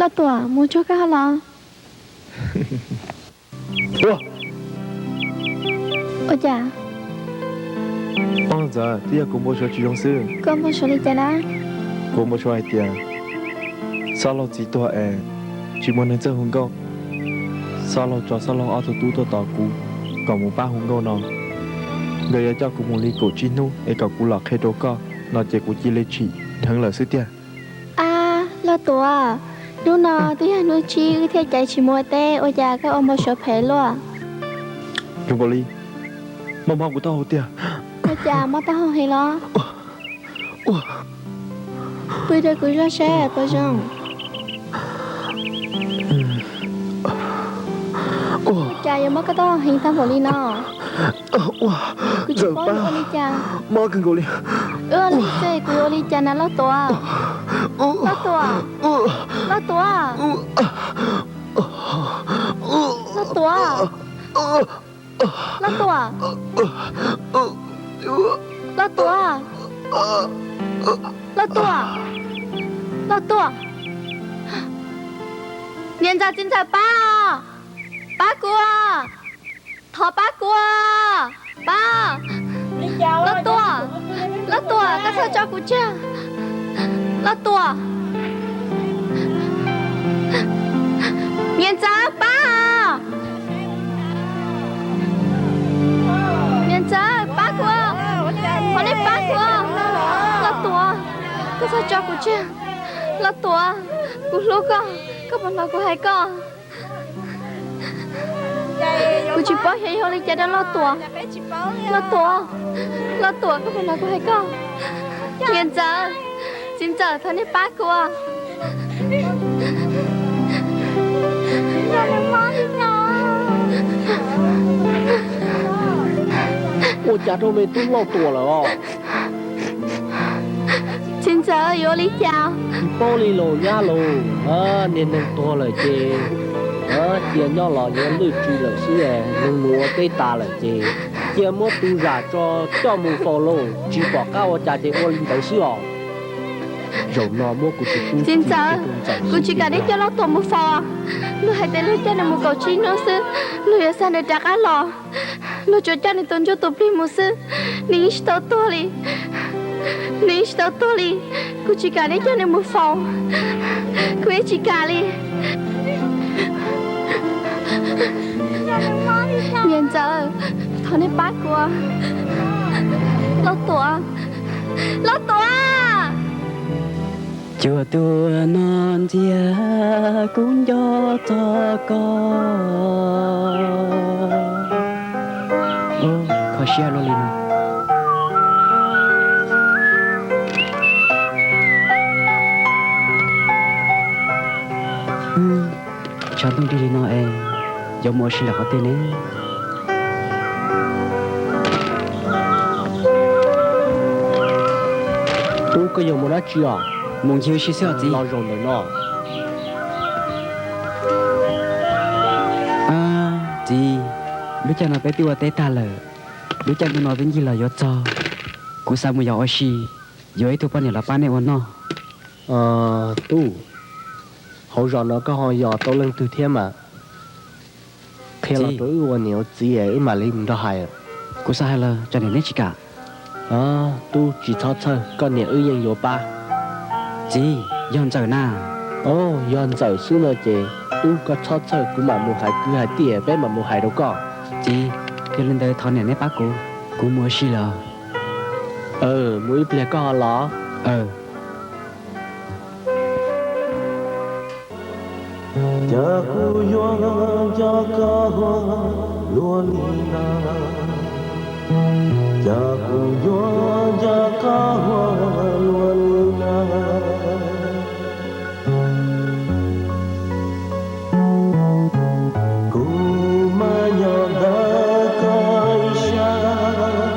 Lauj Tuam, mus tsuag kawg los. Ua, ua cas? Oj, Ntxawm, twb yog kuv npau suav tsis zoo xwb. Koj npau suav li cas na? Kuv npau suav hais tias Xob Laug txiv tuag es tsis muaj neeg txawj hu nkauj. Xob Laug tso Xob Laug ob tug tub tuaj tos kuv kom mus pab hu nkauj no. Nkawd yuav coj kuv mus li kaum tsib hnub es kom kuv los qhia rau koj no ces kuv cia li tsim dheev lawm xwb tiag. Ab Lauj Tuam, hnub no twb yog hnub tsib wb thiaj caiv tsis mus ua teb, ua cas koj ua npau suav phem luaj? Zoo nkaus li mob mob kuv taub hau tiag. Ua cas mob taub hau heev los? Pw rau kuv zog seb puas zoo. Ua cas yuav mob koj taub hau heev tag npaum li no? Kuv tsis paub ua li cas. Mob kawg nkaus li. Wb ua leej twg kuv yuav ua li cas na Lauj Tuam? Lauj Tuam, Lauj Tuam, Lauj Tuam, Lauj Tuam, Lauj Tuam, Lauj Tuam, Lauj Tuam. Niam ntxawm txiv ntxawm pab, pab kuv, thov pab kuv, pab. Lauj Tuam, Lauj Tuam, koj txhob tso kuv tseg. Lauj Tuam, niam ntxawm pab. Niam ntxawm pab kuv, thov nej pab kuv. Lauj Tuam, koj txhob tso kuv tseg. Lauj Tuam, kuv hlub koj, koj puas hnov kuv hais koj? Kuv tsis paub xyov yog ua li cas rau Lauj Tuam. Lauj Tuam, Lauj Tuam, koj puas hnov kuv hais koj? Niam ntxawm, txiv ntxawm, thov nej pab kuv. Ua cas rau me tub Lauj Tuam lawm os? Txiv ntxawm, yuav ua li cas? Tsis paub li los nyab los, niag neeg tuag lawm ces cia nyob los yuav lwj tsis lawm xwb. Neeg mus ua teb tas lawm ces cia muab tus zam tso coj mus faus lauj, tsis pom qab ua cas ces ua li ntawd xwb os. Zaum no muab kuv tus tub... Txiv ntxawm, kuv tsis kam neb coj Lauj Tuam mus faus. Luag hais tias luag coj nws mus kaum tsib hnub xwb, luag yuav xa nws rov qab los. Luag tsuas coj nws tus ntsuj tus plig mus xwb, nws yeej tsis tau tuag li. Nws yeej tsis tau tuag li. Kuv tsis kam neb coj nws mus faus, kuv yeej tsis kam li. Niam ntxawm, thov nej pab kuv. Lauj Tuam, Lauj Tuam. Cuag tus no ntxiag kuv nco txog koj. Kho siab luaj li no. Tshav ntuj nrig li no es yuav mus ua si lawm qhov twg ne? Tub, koj yuav mus dab tsi os? Mus ncig ua si xwb os txiv. Los zaum ntawm no. Txiv, lub caij no peb twb ua teb tag lawm, lub caij ntuj no twb ncig los yuav txog, kuv xav mus yos ua si, yuav ib tug poj niam los pab nej ua noj. Tub, hauv zos no koj ho yog tau leej twg thiab mas? Qhia los rau wb ua niam ua txiv wb mam li mus nrog hais. Kuv xav hais los tsam niam neb tsis kam. Tub, tsis txhob txhawj, koj niam wb yeej yuav pab. Txiv, yog Ntxawm na. Yog Ntxawm xwb no ces tub koj txhob txhawj, kuv mam mus hais kwv hais tij peb mam mus hais rau koj. Txiv, yog li ntawd thov niam neb pab kuv, kuv mus ua si lawm. Mus ib pliag koj ho los. Cas kuv yuav nco koj luaj li na, cas kuv yuav nco koj luaj li na. Kuv mas nyob ntawm koj ib sab,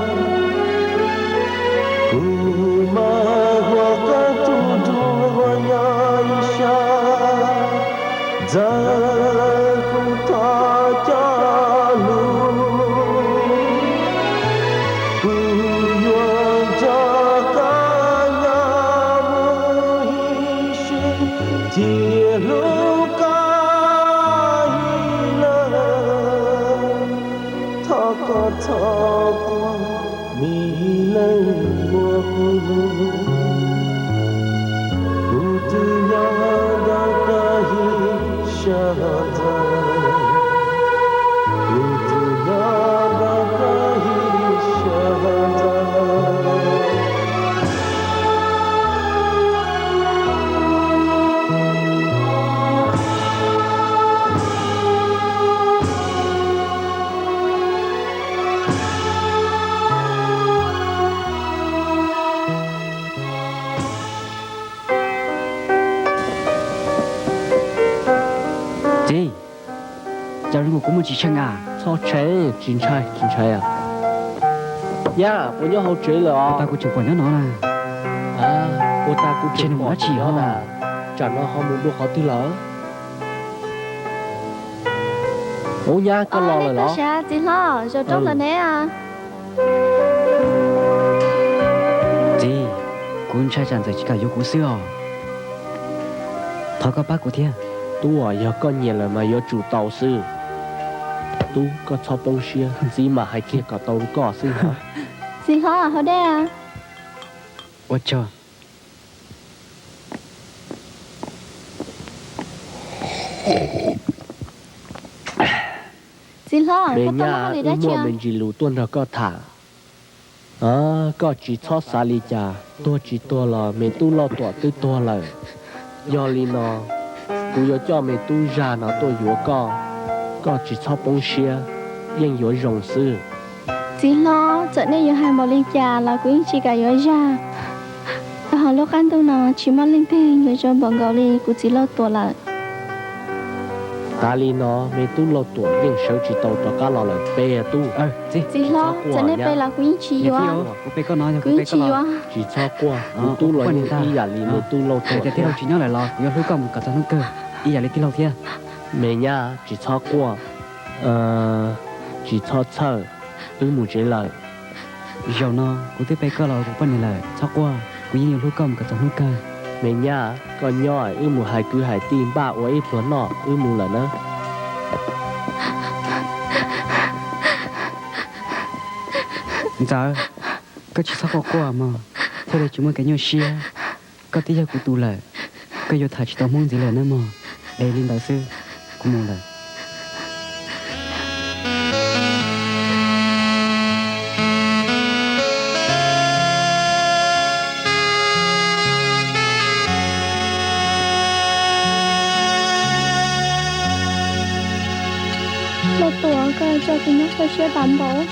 kuv mas ua koj tus dua nyob ib sab, ntxawm kuv thov coj lus, kuv yuav nrog koj nyob mus ib sim, thiaj hlub koj ib leeg. Thov koj txhob quaj, mi leej muaj kuv lub, kuv twb nyob ntawm koj ib sab ntxawm, kuv twb nyob ntawm koj ib sab ntxawm. Txiv, cas zoo nkaus kuv muaj tsis tshee a? Txhob tshee, tsis ntshai, tsis ntshai. Nyab, puas nyob hauv tsev lawm os? Puas tas kuv tseem pom nyob no na. Puas tas kuv tseem pom nyob na. Tsam no ho mus dua qhov twg lawm? Ub nyab, koj los lawm los? Txiv hlob, zaum rau lawm ne. Txiv, kuv ntshai tsam Ntxawm tsis kam yuav kuv xwb os. Thov koj pab kuv thiab. Tub, yog koj nyiam lawm mas yuav tsum tau xwb. Tub, koj txhob poob siab, txiv mam hais kiag kom tau rau koj xwb. Txiv hlob, haus dej. Ua tsaug. Txiv hlob, me nyab, wb muaj me ntsis lus tuaj nrog koj tham. Koj tsis txhob xav li cas, tuag tsis tuag los me tub Lauj Tuam twb tuag lawm. Yog li no, kuv yuav coj me tub Zag no tuaj yuav koj, koj tsis txhob poob siab, yeej yuav zoo xwb. Txiv hlob, txawm nej yuav hais npaum li cas los kuv yeej tsis kam yuav Zag. Rau hauv lub qab ntuj no tsis muaj leej twg yuav zoo npaum nkaus li kuv txiv Lauj Tuam lawm. Tas li no me tub Lauj Tuam yeej sawv tsis tau rov qab los lawm, pe tub. Txiv hlob, txawm nej pe los kuv yeej tsis yuav. Kuv yeej tsis yuav. Tsis txhob quaj, kuv tub los yeej ib yam li me tub Lauj Tuam thiab. Tij laug tsis nyob lawm los kuv yuav hlub koj mus kom txog hnub kawg ib yam li tij laug thiab. Me nyab, tsis txhob quaj, tsis txhob txhawj, wb mus tsev lawm. Zaum no kuv twb pe koj los ua kuv poj niam lawm, txhob quaj, kuv yeej yuav hlub koj mus kom txog hnub kawg. Me nyab, koj nyob, wb mus hais kwv hais tij npaj ua ib pluag noj, wb mus lawm na. Ntxawm, koj tsis txhob quaj quaj mog, thiaj li tsis muaj kev nyuaj siab. Koj twb yog kuv tus lawm, koj yuav tham tsis tau Hmoob ntxiv lawm nawb mog. Es li ntawd xwb, kuv mus lawm. Lauj Tuam, koj tso kuv nyob kho siab tas npaum.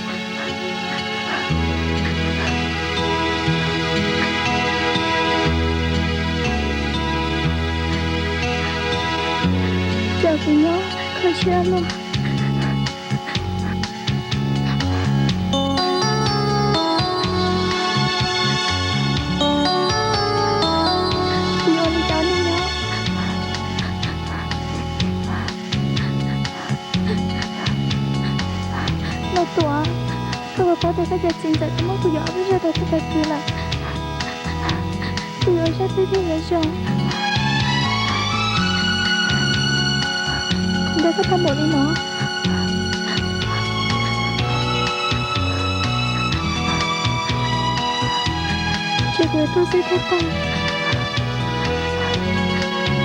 Tso kuv nyob kho siab luaj. Ua cas txiv ntxawm tau muab kuv yuav ob peb zaug tag tag kis lawm? Kuv yuav ua zaj twg thiaj yuav zoo? Nrog koj tau npaum li no, ntshe kuv yuav tuag xwb thiaj tau.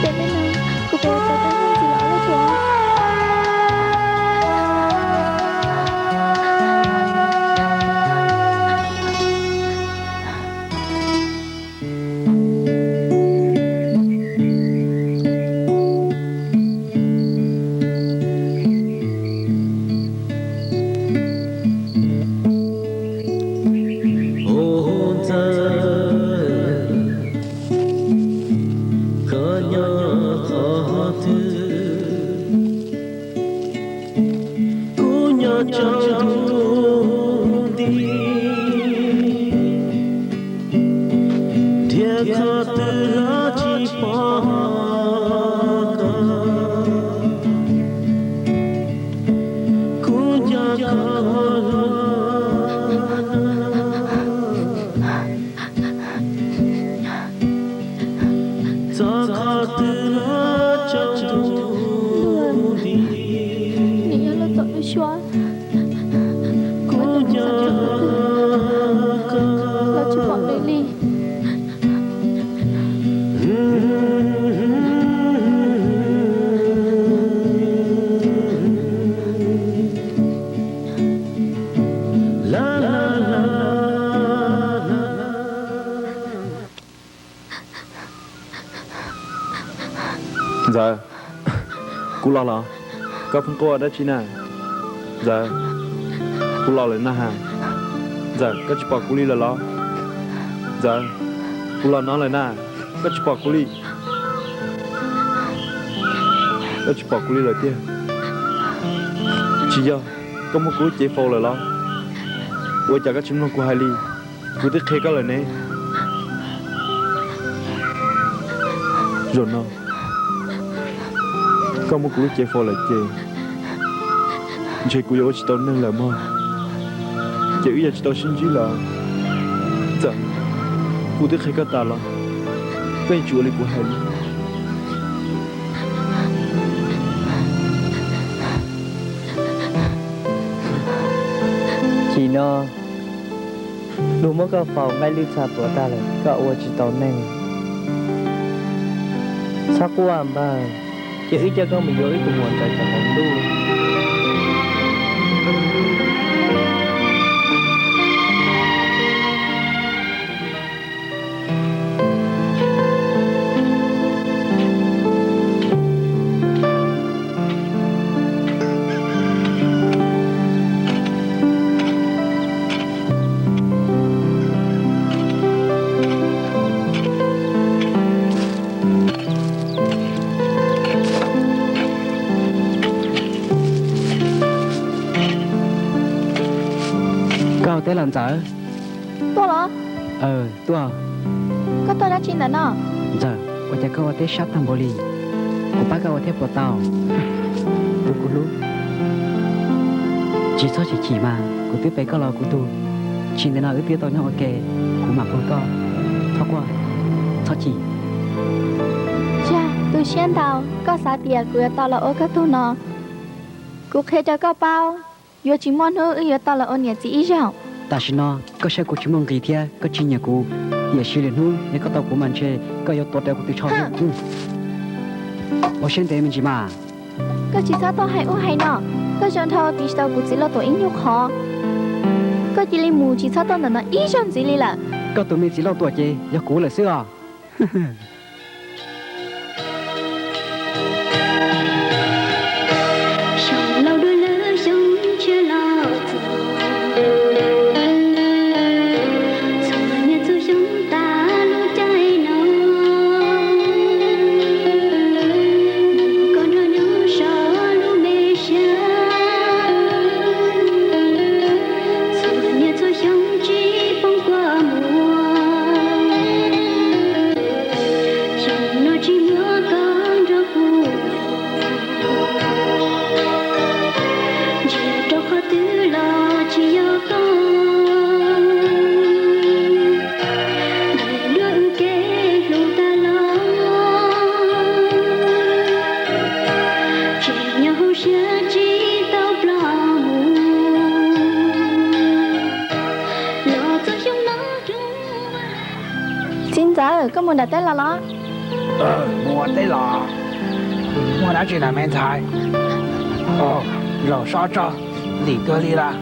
Ces li no, kuv puas yuav tau tau ntxiv los lub tuaj? Ntxawm, koj nyob qhov twg? Kuv nyob tsaus ntuj nti, nrhiav qhov twg los tsis pom koj. Kuv nco koj, txog qhov twg los tsaus ntuj nti. Nws yog lub tom lub suab, kuv nco koj los tsis pom nws li. Ntxawm, kuv los los? Koj pheej quaj dab tsi na? Ntxawm, kuv los lawm na has. Ntxawm, koj tsis pom kuv li lawm los? Ntxawm, kuv los no lawm na, koj tsis pom kuv li? Koj tsis pom kuv li lawm tiag? Tsis yog koj muab kuv lub cev faus lawm los? Ua cas koj tsis mloog kuv hais li? Kuv twb qhia koj lawm ne. Zaum no koj muab kuv lub cev faus lawm ces ntshe kuv yuav ua tsis tau neeg lawm mog. Ces wb yuav tsis tau sib ntsib lawm. Ntxawm, kuv twb qhia koj tas los koj yeej tsis ua li kuv hais li. Chim no luag muab koj faus nqaij lwj txha tuav tag lawm, koj ua tsis tau neeg. Txhob quaj npawg, ces wb coj koj mus yuav wb tus muam ntxawm tom ntuj. Koj ua teb los Ntxawm? Tuaj los? Tuaj. Koj tuaj dab tsi ntawm no? Ntxawm, ua cas koj ua teb sab tag npaum li? Kuv pab koj ua thiab puas tau? Tus kuv hlub, tsis txhob chim chim mas, kuv twb pe koj los kuv tug. Tsis ntawm no wb twb tau nyob ua ke, kuv mam pab koj. Txhob quaj, txhob chim. Yog, tu siab ntau, koj xav tias kuv yuav tau los ua koj tug no. Kuv qhia rau koj paub, yuav tsis muaj hnub wb yuav tau los ua niam txiv ib zaug. Tam sim no koj saib kuv tsis muaj nqis thiab koj tsis nyiam kuv, tiam sis lwm hnub yog koj tau kuv mas ntshe koj yuav tuav rawv kuv tus tsho. Ua siab ntev me ntsis mas. Koj tsis txhob tuaj hais ub hais no, koj zoo dhau piv tsis tau kuv txiv Lauj Tuam ib nyuag qhov. Koj cia li mus tsis txhob tuaj ntawm no ib zaug ntxiv li lawm. Koj tus me txiv Lauj Tuam ces yog kuv lawm xwb os. Mus nram teb los los? Mus ua teb los? Muaj dab tsi na me ntxhais? Zaum sob tso, lim kawg li lawm.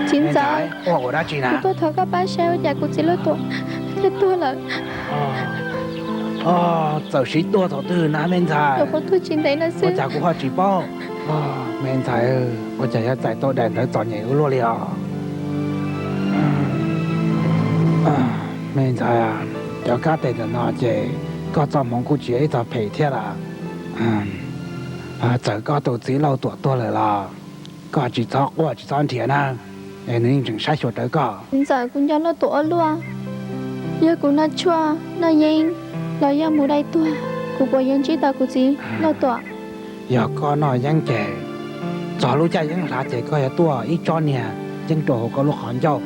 Txiv ntxawm, ua ua dab tsi na? Kuv tuaj thov koj pab saib ua cas kuv txiv Lauj Tuam thiaj tuag lawm. Txawm siv tuag thaum twg na me ntxhais? Thaum qhov tuag tsis ntev no xwb. Ua cas kuv ho tsis paub? Me ntxhais, ua cas yuav txais tau daim ntawv txom nyem ua luaj li os? Me ntxhais, cov kab tes ntawm no ces koj txoj hmoov kuj tsis yog ib txoj phem thiab lawm. Txawm koj tus txiv Lauj Tuam tuag lawm los koj tsis txhob quaj tsis txhob nrhiav na, es nws yeej tseem saib xyuas rawv koj. Txiv ntxawm, kuv nco Lauj Tuam ua luaj. Yog kuv noj tshuaj noj yeeb los yog mus dai tuag, kuv puas yuav ntsib tau kuv txiv Lauj Tuam? Yog koj noj yeeb ces txog lub caij yeeb hlav ces koj yuav tuaj ib tsob niag yeeb rau hauv koj lub qhov ncauj.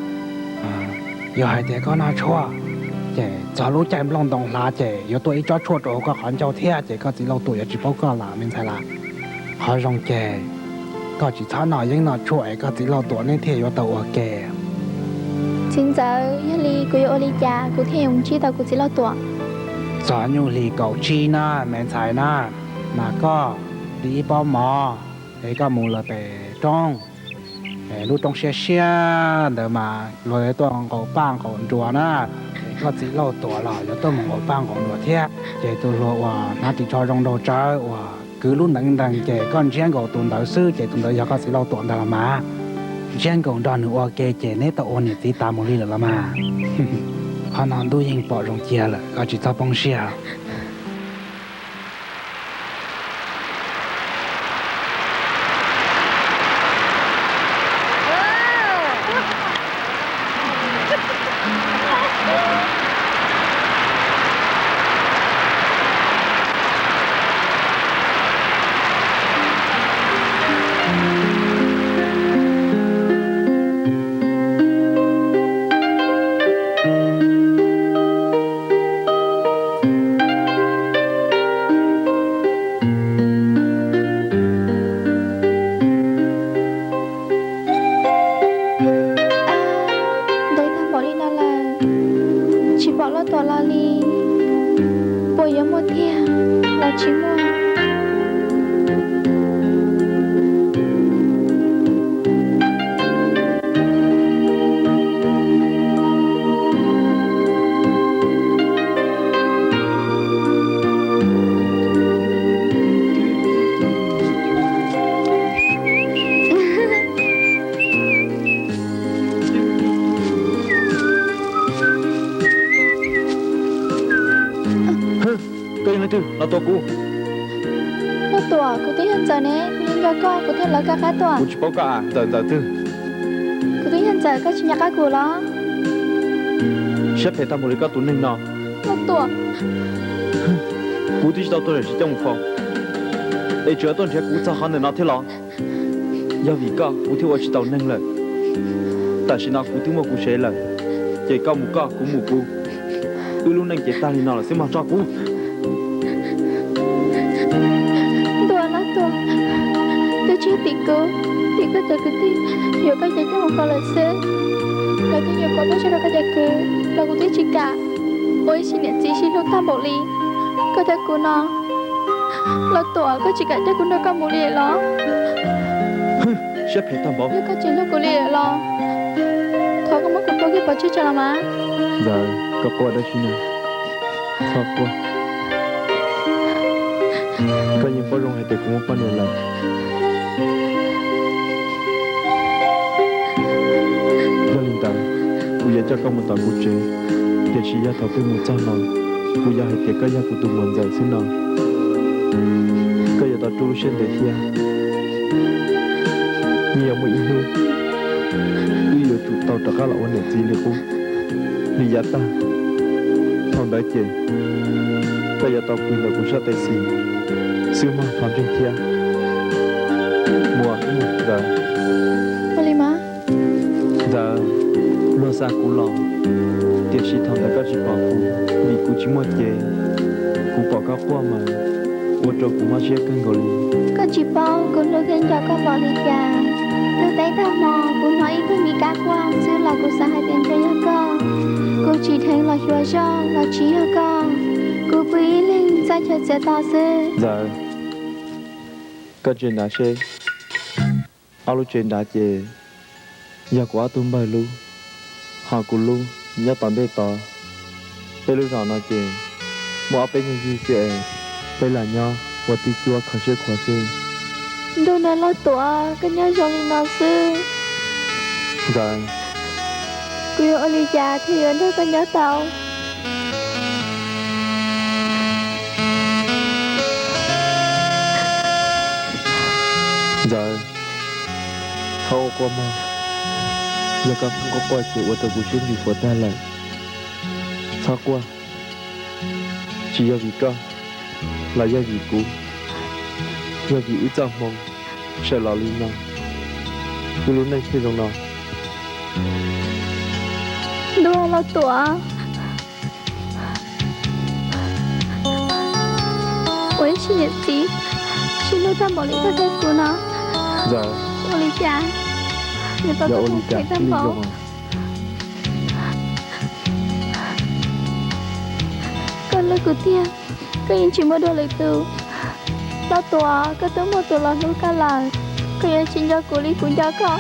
Yog hais tias koj noj tshuaj ces txog lub caij nplooj ntoo hlav ces yuav tuaj ib tsob tshuaj rau hauv koj qhov ncauj thiab ces koj txiv Lauj Tuam yuav tsis paub koj lawm me ntxhais lawm. Qhov zoo ces koj tsis txhob noj yeeb noj tshuaj es koj txiv Lauj Tuam neb thiaj yuav tau ua ke. Txiv ntxawm, yog li kuv yuav ua li cas kuv thiaj yuav ntsib tau kuv txiv Lauj Tuam? Txog nyuj hlis kaum tsib na me ntxhais na, mas koj li ib pob mov es koj mus lawm pem roob, lub roob siab siab ntawd mas luag tuaj nqaus paj nqaus nruas na, es koj txiv Lauj Tuam los yuav tuaj mus nqaus paj nqaus nruas thiab. Ces tus hluas uas hnav ris tsho zoo nraug tsawv uas kwv lub neev nrees ces koj ntsiab nkaus tus ntawd xwb ces tus ntawd yog koj txiv Lauj Tuam ntag los mas. Ntsiab nkaus nrog nws ua ke ces neb tau ua niam txiv tas mus li lawm los mas. Qhov no ntuj yeej pom zoo cia lawm, koj tsis txhob poob siab. Ntev tag npaum li no lawm, tsis pom Lauj Tuam los li, puas yuav muaj tiag los tsis muaj? Koj yog leej twg los tua kuv? Lauj Tuam, kuv twb yog Ntxawm ne, kuv yeej nco koj, kuv thiaj lawv koj qab tuaj. Kuv tsis paub koj as, Ntxawm, Ntxawm twg? Kuv twb yog Ntxawm, koj tsis nco qab kuv los? Siab phem tag npaum li koj tus neeg no. Lauj Tuam, kuv twb tsis tau tuag tsis coj mus faus, es tseem tuaj nrhiav kuv txog qhov ntawm no thiab los? Yog vim koj kuv thiaj ua tsis tau neeg lawm. Tam sim no kuv twb muaj kuv tsev lawm, ces koj mus koj, kuv mus kuv, wb lub neej ces tag li no lawm xwb mog, tso kuv. Ntuas, Lauj Tuam, twb tsis tim kuv, tim koj cov kwv tij yuav koj ces coj mus faus lawm xwb. Lawv twb yuav kom koj tso rau koj cov kwv los kuv twb tsis kam. Ua ib sim niam txiv sib hlub tag npaum li, koj cov kuv no, Lauj Tuam, koj tsis kam coj kuv nrog koj mus li los? Siab phem tag npaum. Yog koj tsis nrog kuv li los, thov koj muab kuv tua kiag pov tseg tso los mas. Ntxawm, koj quaj dab tsi no? Txhob quaj. Koj yeej paub zoo hais tias kuv muaj poj niam lawm. Yog li ntawd, kuv yuav coj koj mus tom kuv tsev, tiam sis yog thaum twg mus txog no, kuv yog hais tias koj yog kuv tus muam Ntxawm xwb no, koj yuav tau rub lub siab ntev thiab. Yeej yuav muaj ib hnub wb yuav tsum tau rov qab los ua niam txiv li qub li yav tag. Thaum ntawd ces koj yuav tau pw ntawm kuv sab tes xis xwb mog, thov ntseeg thiab. Muam, Ntxawm. Ua li mas. Ntxawm, luag xa kuv los, tiam sis thaum ntawd koj tsis pom kuv, vim kuv tsis muaj cev. Kuv pom koj quaj mas ua rau kuv mob siab kawg nkaus li. Koj tsis paub kuv hlub thiab nco koj npaum li cas. Tag teb tag hmo kuv hnov ib tug mi kab quaj xwb los kuv xav hais tias ntshe yog koj. Kuv tsis dheev los xyuas zoj los tsis yog koj, kuv pw ib leeg txaij chaw txiav to xwb. Ntxawm, koj ntsia nrad seb, ob lub tsev nrad ces yog kuv ob tug npawg lub, ho kuv lub nyob tom ntej tod. Peb lub zos no ces muaj ob peb nyuag yig xwb es peb lam nyob ua tib cuab kho siab khuav xwb. Ntuj na, Lauj Tuam, koj nyob zoo li no xwb, Ntxawm, kuv yuav ua li cas thiaj yuav nrog koj nyob tau? Ntxawm, txhob ua quaj mog. Yog koj quaj quaj ces ua rau kuv siab ntsws puas tag lawm. Txhob quaj, tsis yog vim koj, los yog vim kuv, yog vim wb txoj hmoo sawv los li no, wb lub neej thiaj zoo no. Ntuj, Lauj Tuam, ua ib sim niam txiv sib hlub tag npaum li koj thiab kuv no, Ntxawm, ua li cas yuav tau ua li cas tag npaum. Koj hlub kuv tiag, koj yeej tsis muaj dua lwm tus. Lauj Tuam, koj twb muaj tus los hlub koj lawm, koj yuav tsis nco kuv li kuv nco koj,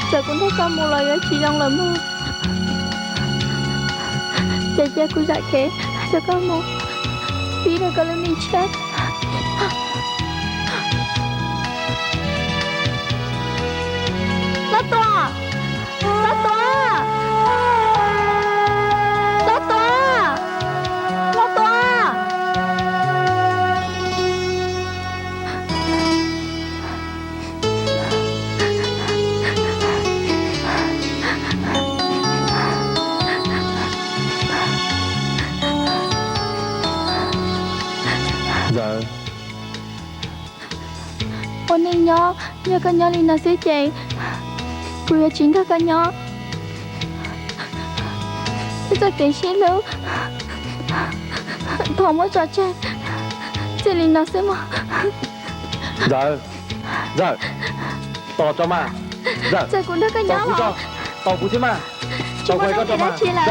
txawm kuv nrog koj mus los yuav tsis zoo lawm mog. Ces cia kuv zam kev rau koj mus, pib rau koj lub neej tshiab. Lauj Tuam, Lauj Tuam, Lauj Tuam, Lauj Tuam. Ntxawm, ua neej nyob, yog koj nyob li no xwb ces kuv yuav tsis nrog koj nyob. Wb txoj kev sib hlub thov muab tso tseg txij li no xwb mog. Ntxawm, Ntxawm, tos tso mas. Ntxawm, txawm kuv nrog koj nyob los tos kuv thiab mas. Tsis muaj teeb meem dab tsi lawm.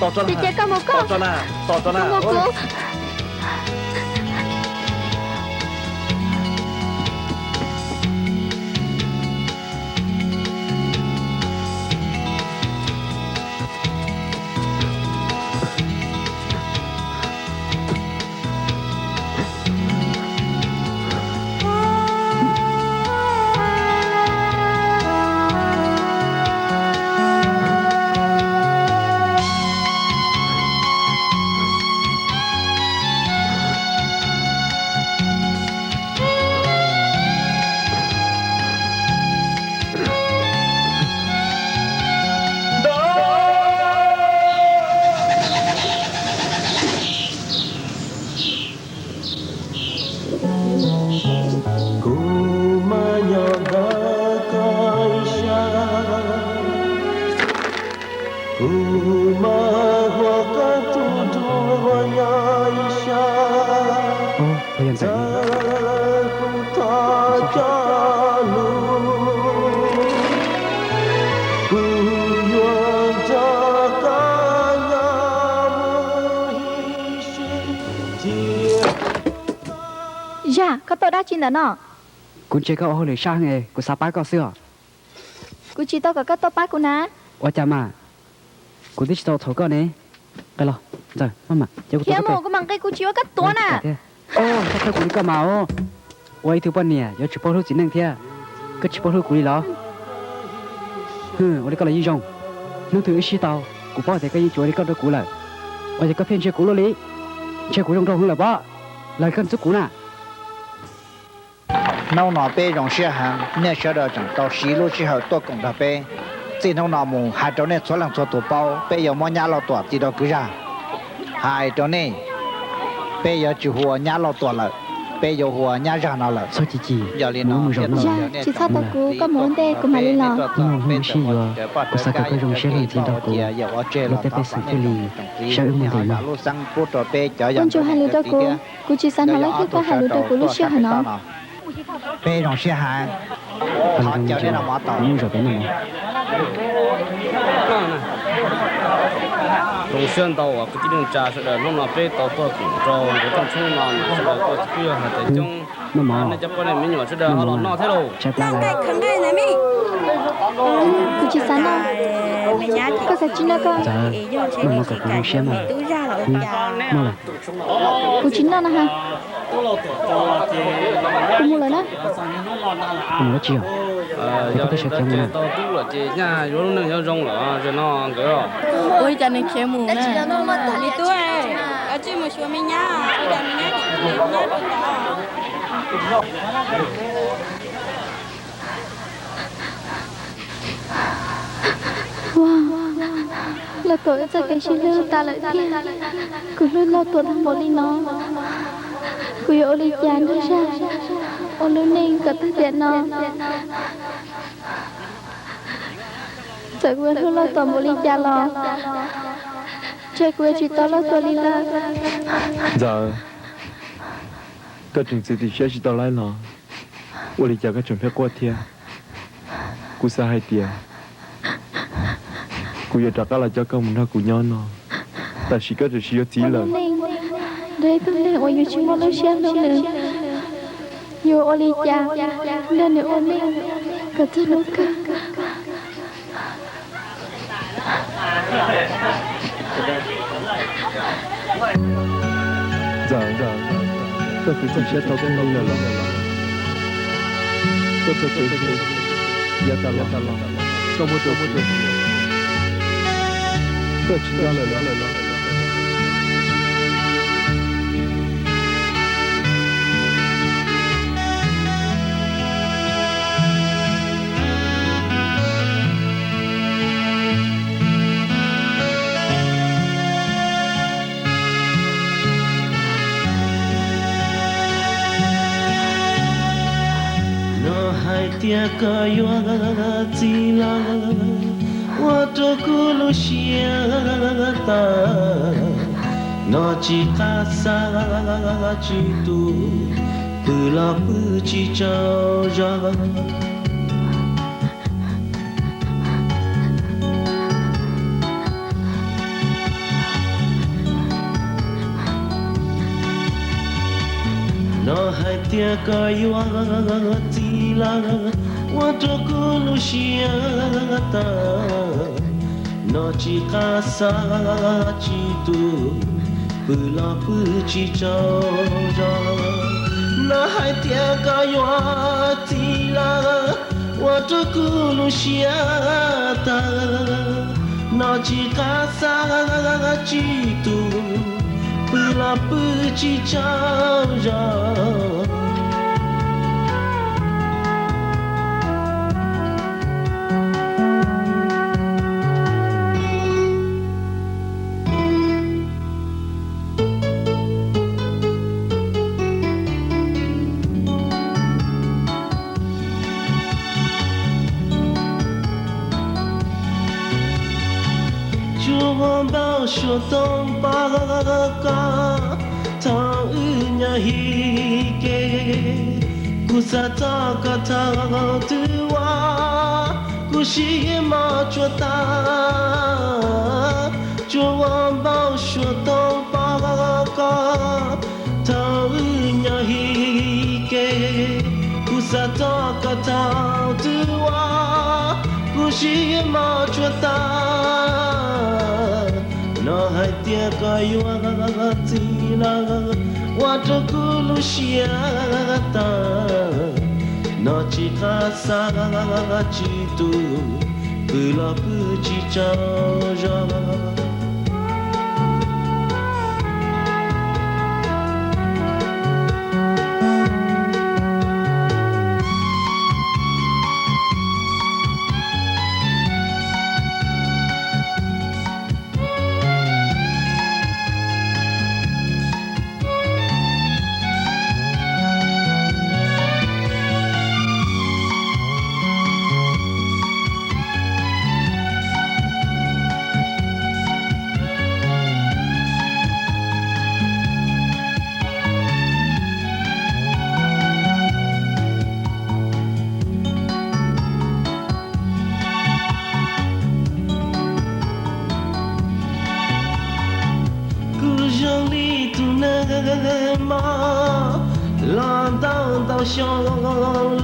Ces cia koj mus koj, tos tso na, tos tso na. Kuv mus kuv. Kuv mas nyob ntawm koj ib sab, kuv mas hu koj tus dua nyob ib sab. Ntxawm, kuv thov coj lus, kuv yuav nrog koj nyob mus ib sim. Zaj, koj tau dab tsi ntawm no? Kuv ntsia koj ua hauj lwm sab heev es kuv xav pab koj xwb os. Kuv tsis tau kom koj tuaj pab kuv na. Ua cas mas? Kuv twb tsis tau txhaum koj ne. Nqe los, Ntxawm, maj mam, kuv mam nqe, kuv tsis ua koj tuav na. Txhob qhia kuv li koj mas os. Ua ib tug poj niam yuav tsum paub hlub txiv neej thiab. Koj tsis paub hlub kuv li los? Ua li koj los yeej zoo. Hnub twg wb sib tau, kuv paub tias koj yeej tsis ua li koj rau kuv lawm. Ua cas koj pheej ntsia kuv luaj li? Ntsia kuv zoo nraug heev lawm pob, los koj ntxub kuv na. Hnub no peb zoo siab heev, nej sawv daws tseem tau siv lub sij hawm tuaj koom nrog peb. Txij hnub no mus hais rau nej txhua leej txhua tus paub, peb yuav muab nyab Lauj Tuam tis rau kwv zaj. Hais rau nej, peb yuav tsis hu ua nyab Lauj Tuam lawm, peb yuav hu ua nyab zaj no lawm. Txhob chim chim, yog li no, Zaj, tsis txhob tos kuv, koj mus ua ntej kuv mam li los. Hnub no hnub wb sib yuav, kuv xav kom koj zoo siab leej txiv nrog kuv, luag tej pej xeem thiaj li saib wb mus ntev mog. Koj ntsuas hais lus rau kuv, kuv tsis xav hnov leej twg tuaj hais lus rau kuv lub sij hawm no. Peb zoo siab heev. Thov caw nej los mus tom hnub zaum peb noj mov. Zoo siab ntau uas kwv tij neej tsa sawv daws hnub no peb tau tuaj koom rau nkawd rooj tshoob no, sawv daws kuj tsis pub yog hais tias coob, nej cov poj niam me nyuam sawv daws ho los noj thiab lauj. Kuv tsis xav noj. Koj xav tsis noj koj. Ntxawm, noj no kom kuv zoo siab mas. Noj lawm. Kuv tsis noj no ha. Kuv mus lawm na. Kuv mus dab tsi os? Ces koj twb sawv khiav mus na. Ua li cas nws khiav mus na? Me tub, koj tsis mus xyuas me nyab, ua cas me nyab tsis mus, me nyab rau tod. Ua, Lauj Tuam, wb txoj kev sib hlub tas lawm tiag. Kuv hlub Lauj Tuam tag npaum li no, kuv yuav ua li cas nrog zaj ua lub neej kom tag tiam no? Txawm kuv yuav hlub Lauj Tuam npaum li cas los ntshe kuv yuav tsis tau Lauj Tuam li lawm. Ntxawm, koj tseem txiav txim siab tsis tau lawm los? Ua li cas koj tseem pheej quaj thiab? Kuv xav hais tias kuv yuav rov qab los coj koj mus nrog kuv nyob no, tab sis koj tseem yuav txiv lawm. Nrog ib tug neeg uas yus tsis muaj lub siab hlub nws, yuav ua li cas nrog nws ua neej kom txog hnub kawg? Ntxawm, koj twb txiav siab tau koj lawm los? Koj txoj kev hlub yav tas los koj muab rau kuv, koj tsis nco lawm los? Nov hais tias koj yuav txiv lawm, ua rau kuv lub siab tawg. Nov tsis qab xav tsis tu, pw los pw tsis tsaug zog. Nov hais tias koj yuav txiv lawm, ua rau kuv lub siab tawg. Nov tsis qab xav tsis tu, pw los pw tsis tsaug zog. Nov hais tias koj yuav txiv lawm, ua rau kuv lub siab tawg. Nov tsis qab xav tsis tu, pw los pw tsis tsaug zog. Tsuas ua npaum suav tooj pom koj thaum wb nyob hib ke. Kuv xav txog koj thaum twg ua, kuv siab mos tsuas tag. Tsuas ua npaum suav tooj pom koj thaum wb nyob hib ke. Kuv xav txog koj thaum twg ua, kuv siab mos tsuas tag. Nov hais tias koj yuav txiv lawm, ua rau kuv lub siab tawg. Nov tsis qab xav tsis tu, pw los pw tsis tsaug zog. Los ntau ntau xyoo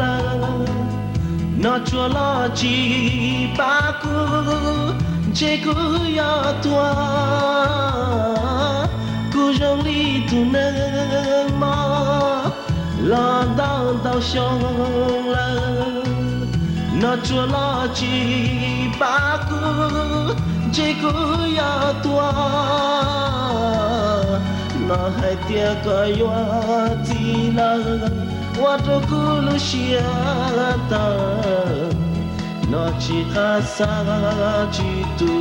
lawm, noj tsuag los tsis pab kuv, ntshe kuv yuav tuag. Kuv zoo li tus neeg mob los ntau ntau xyoo lawm, noj tsuag los tsis pab kuv, ntshe kuv yuav tuag. Noj hais tias koj yuav txiv lawm, ua rau kuv lub siab tawg. Noj tsis qab xav tsis tu,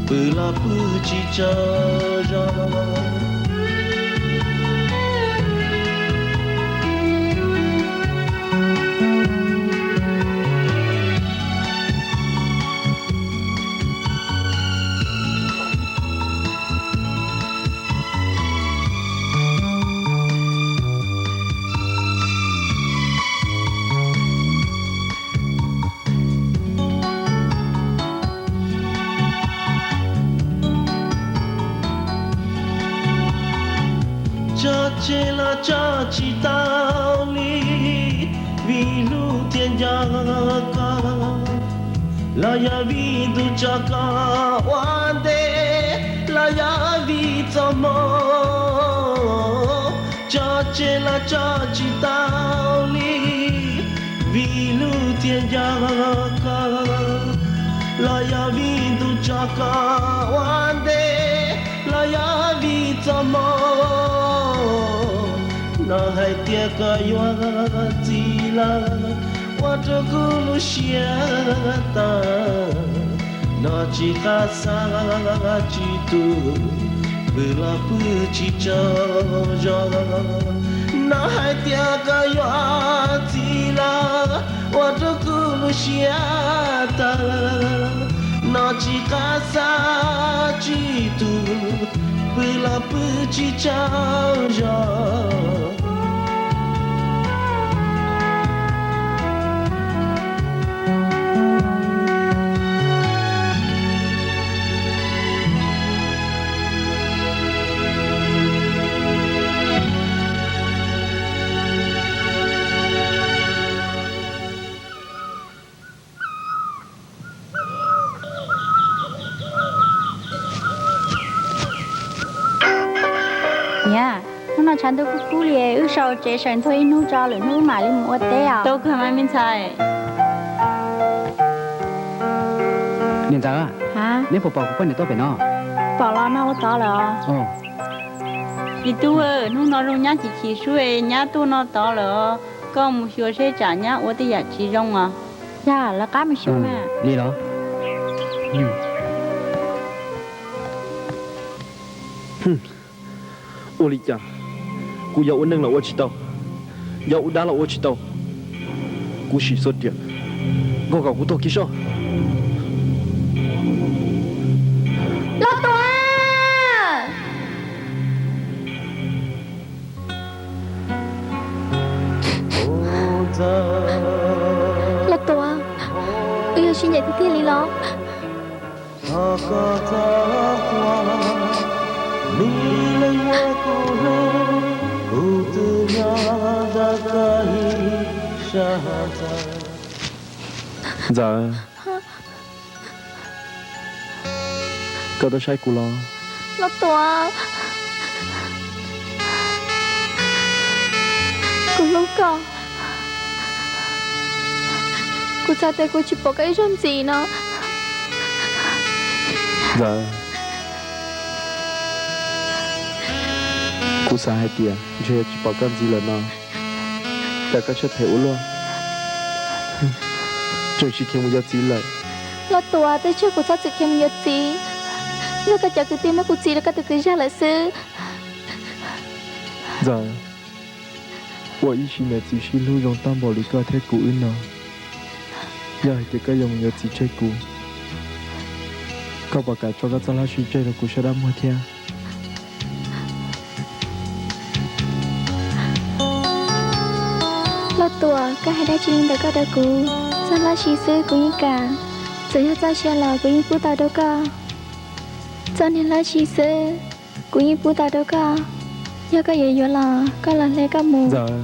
pw los pw tsis tsaug zog. Tso tseg los tso tsis tau li, vim hlub thiaj nco koj, los yog vim ntuj tso koj ua ntej, los yog vim txoj hmoo. Tso tseg los tso tsis tau li, vim hlub thiaj nco koj, los yog vim ntuj tso koj ua ntej, los yog vim txoj hmoo. Noj hais tias koj yuav txiv lawm, ua rau kuv lub siab tawg. Noj tsis qab xav tsis tu, pw los pw tsis tsaug zog. Noj hais tias koj yuav txiv lawm, ua rau kuv lub siab tawg. Noj tsis qab xav tsis tu, pw los pw tsis tsaug zog. Niam, hnub no tshav ntuj kub kub li, wb sau tsev sawv ntxuag ib hnub tso, lwm hnub wb mam li mus ua teb os. Tau kawg mas me ntxhais. Niam ntxawm, neb puas pom kuv poj niam tuaj pem no? Pom los, no ua tod lawm os. Txiv tub, hnub no zoo nyab chim chim sub, nyab tuaj no tod lawm os. Koj mus xyuas seb tsam nyab ua tej yam tsis zoo os. Yog, lawv qab mus xyuas mas. Li los? Ua li cas kuv yog ua neeg los ua tsis tau, yog ua dab los ua tsis tau? Kuv sim xua riam, nkag kom kuv tuag kiag soj. Los Tuam! Los Tuam, wb yog sib ncaim tiag tiag li los? Ntxawm, koj tuaj saib kuv los? Los Tuam, kuv hlub koj. Kuv xav tias kuv tsis pom koj ib zaug ntxiv no. Ntxawm, kuv xav hais tias ntshe yog tsis pom koj ntxiv lawm no, cas koj siab phem ua luaj, tseem tsis khiav mus yuav txiv lawm. Los Tuam, tej zaum kuv txhob txwm khiav mus yuav txiv, yog koj cov kwv tij muab kuv txis rau koj tus kwv zaj lawm xwb. Ntxawm, ua ib sim niam txiv sib hlub zoo tag npaum li koj thiab kuv wb no, yog hais tias koj yuav mus yuav txiv tseg kuv, koj puas kam tso koj txoj hlab sib tseg rau kuv sab dab muag thiab? Los Tuam, koj hais dab tsi li ntawd koj rau kuv? Txoj hlab sib xwb kuv yeej kam, txawm yog txoj sia los kuv yeej pub tau rau koj. Txoj niag hlab sib xwb kuv yeej pub tau rau koj. Yog koj yuav yuav los koj los hle koj mus. Ntxawm,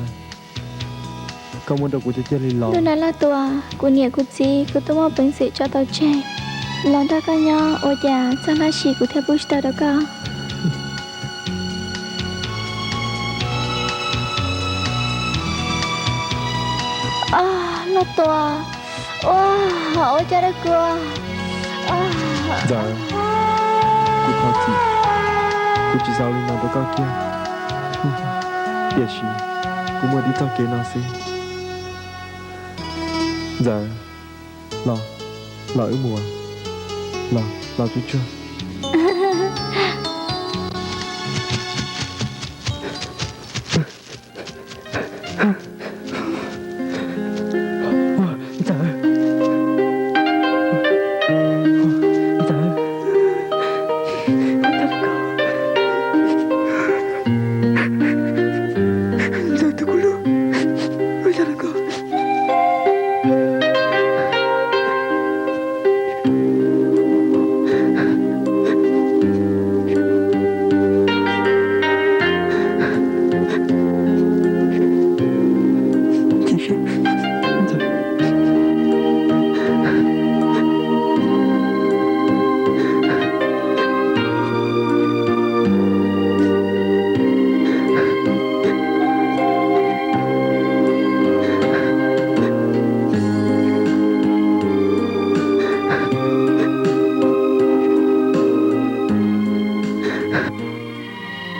koj muab rau kuv cov cia li los. Ntuj na Lauj Tuam, kuv niam kuv txiv kuv twb muaj peev xwm tso tau tseg los nrog koj nyob, ua cas txoj hlab sis kuv thiaj pub tsis tau rau koj? Lauj Tuam, ua, ua cas rau kuv? Ntxawm, kuv thov txim, kuv tsis xav ua li no rau koj kiag. Tiam sis kuv muaj tib txoj kev no xwb. Ntxawm, los, los wb mus, los, los tsuag tsuag. Ntxawm, Ntxawm, Ntxawm tus kuv hlub, ua cas rau koj?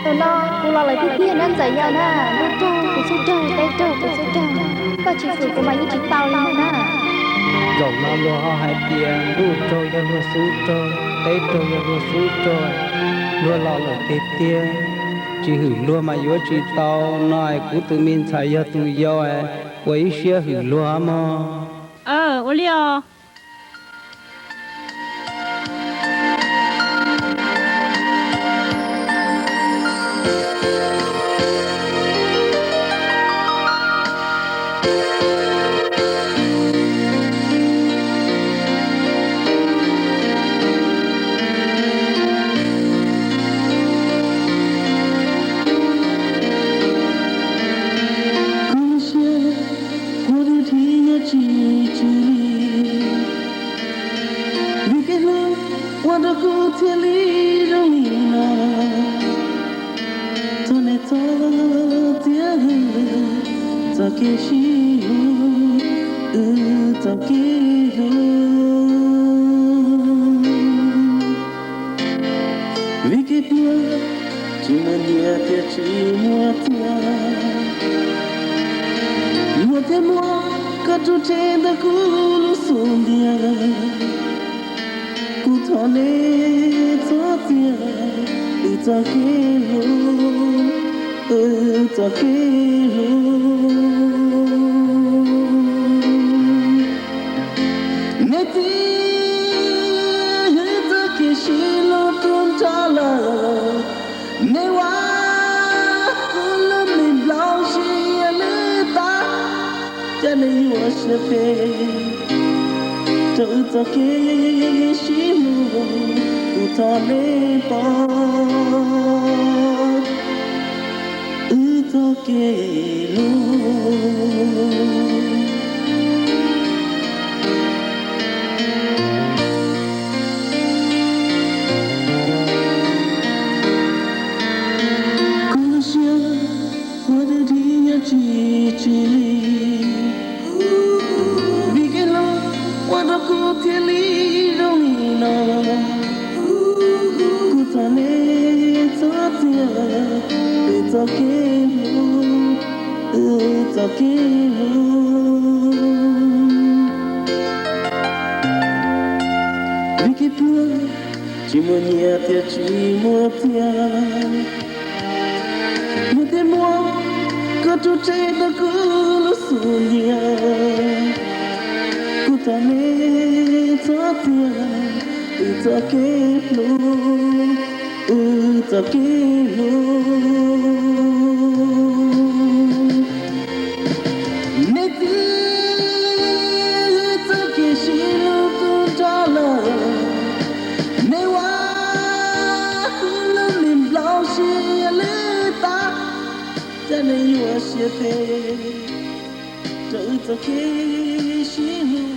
Tus no kuv los lawm tiag tiag na Ntxawm yau na, ntuj raug kuv xub raug, teb raug kuv xub raug, koj tsis hwm kuv mas yeej tsis tau li na. Zaum no luag ho hais tias ntuj raug yog luag xub raug, teb raug yog luag xub raug, luag los lawm tiag tiag, tsis hwm luag mas yuav tsis tau no es kuv tus me ntxhais yog tus yau es ua ib siab hwm luag mog. Ua li os. Kuv lub siab kuv twb dhia tsis tswv li, vim kev hlub ua rau kuv thiaj li zoo li no. Txog niam txog txiv, txoj kev sib hlub, wb txoj kev hlub. Vim kev pluag tsis muaj nyiaj thiab tsis muaj txiag, luag thiaj muab koj rub tseg ntawm kuv lub xub ntiag. Kuv thov nej txhob txiav wb txoj kev hlub, wb txoj kev hlub. Nej txiav wb txoj kev sib hlub tu nrho lawm, nej ua kuv lub me nplaum siav lwj tag. Cas nej yuav siab phem rau wb txoj kev sib hlub, kuv thov nej pom wb txoj kev hlub. Kuv lub siab kuv twb dhia tsis tswv li, vim kev hlub ua rau kuv thiaj li zoo li no. Kuv thov nej txhob txiav wb txoj kev hlub, wb txoj kev hlub. Vim kev pluag tsis muaj nyiaj thiab tsis muaj txiag, luag thiaj muab koj rub tseg ntawm kuv lub xub ntiag. Kuv thov nej txhob txiav wb txoj kev hlub, wb txoj kev hlub. Nej txiav wb txoj kev sib hlub tu nrho lawm, nej ua kuv lub me nplaum siav lwj tag. Ua siab phem rau wb txoj kev sib hlub.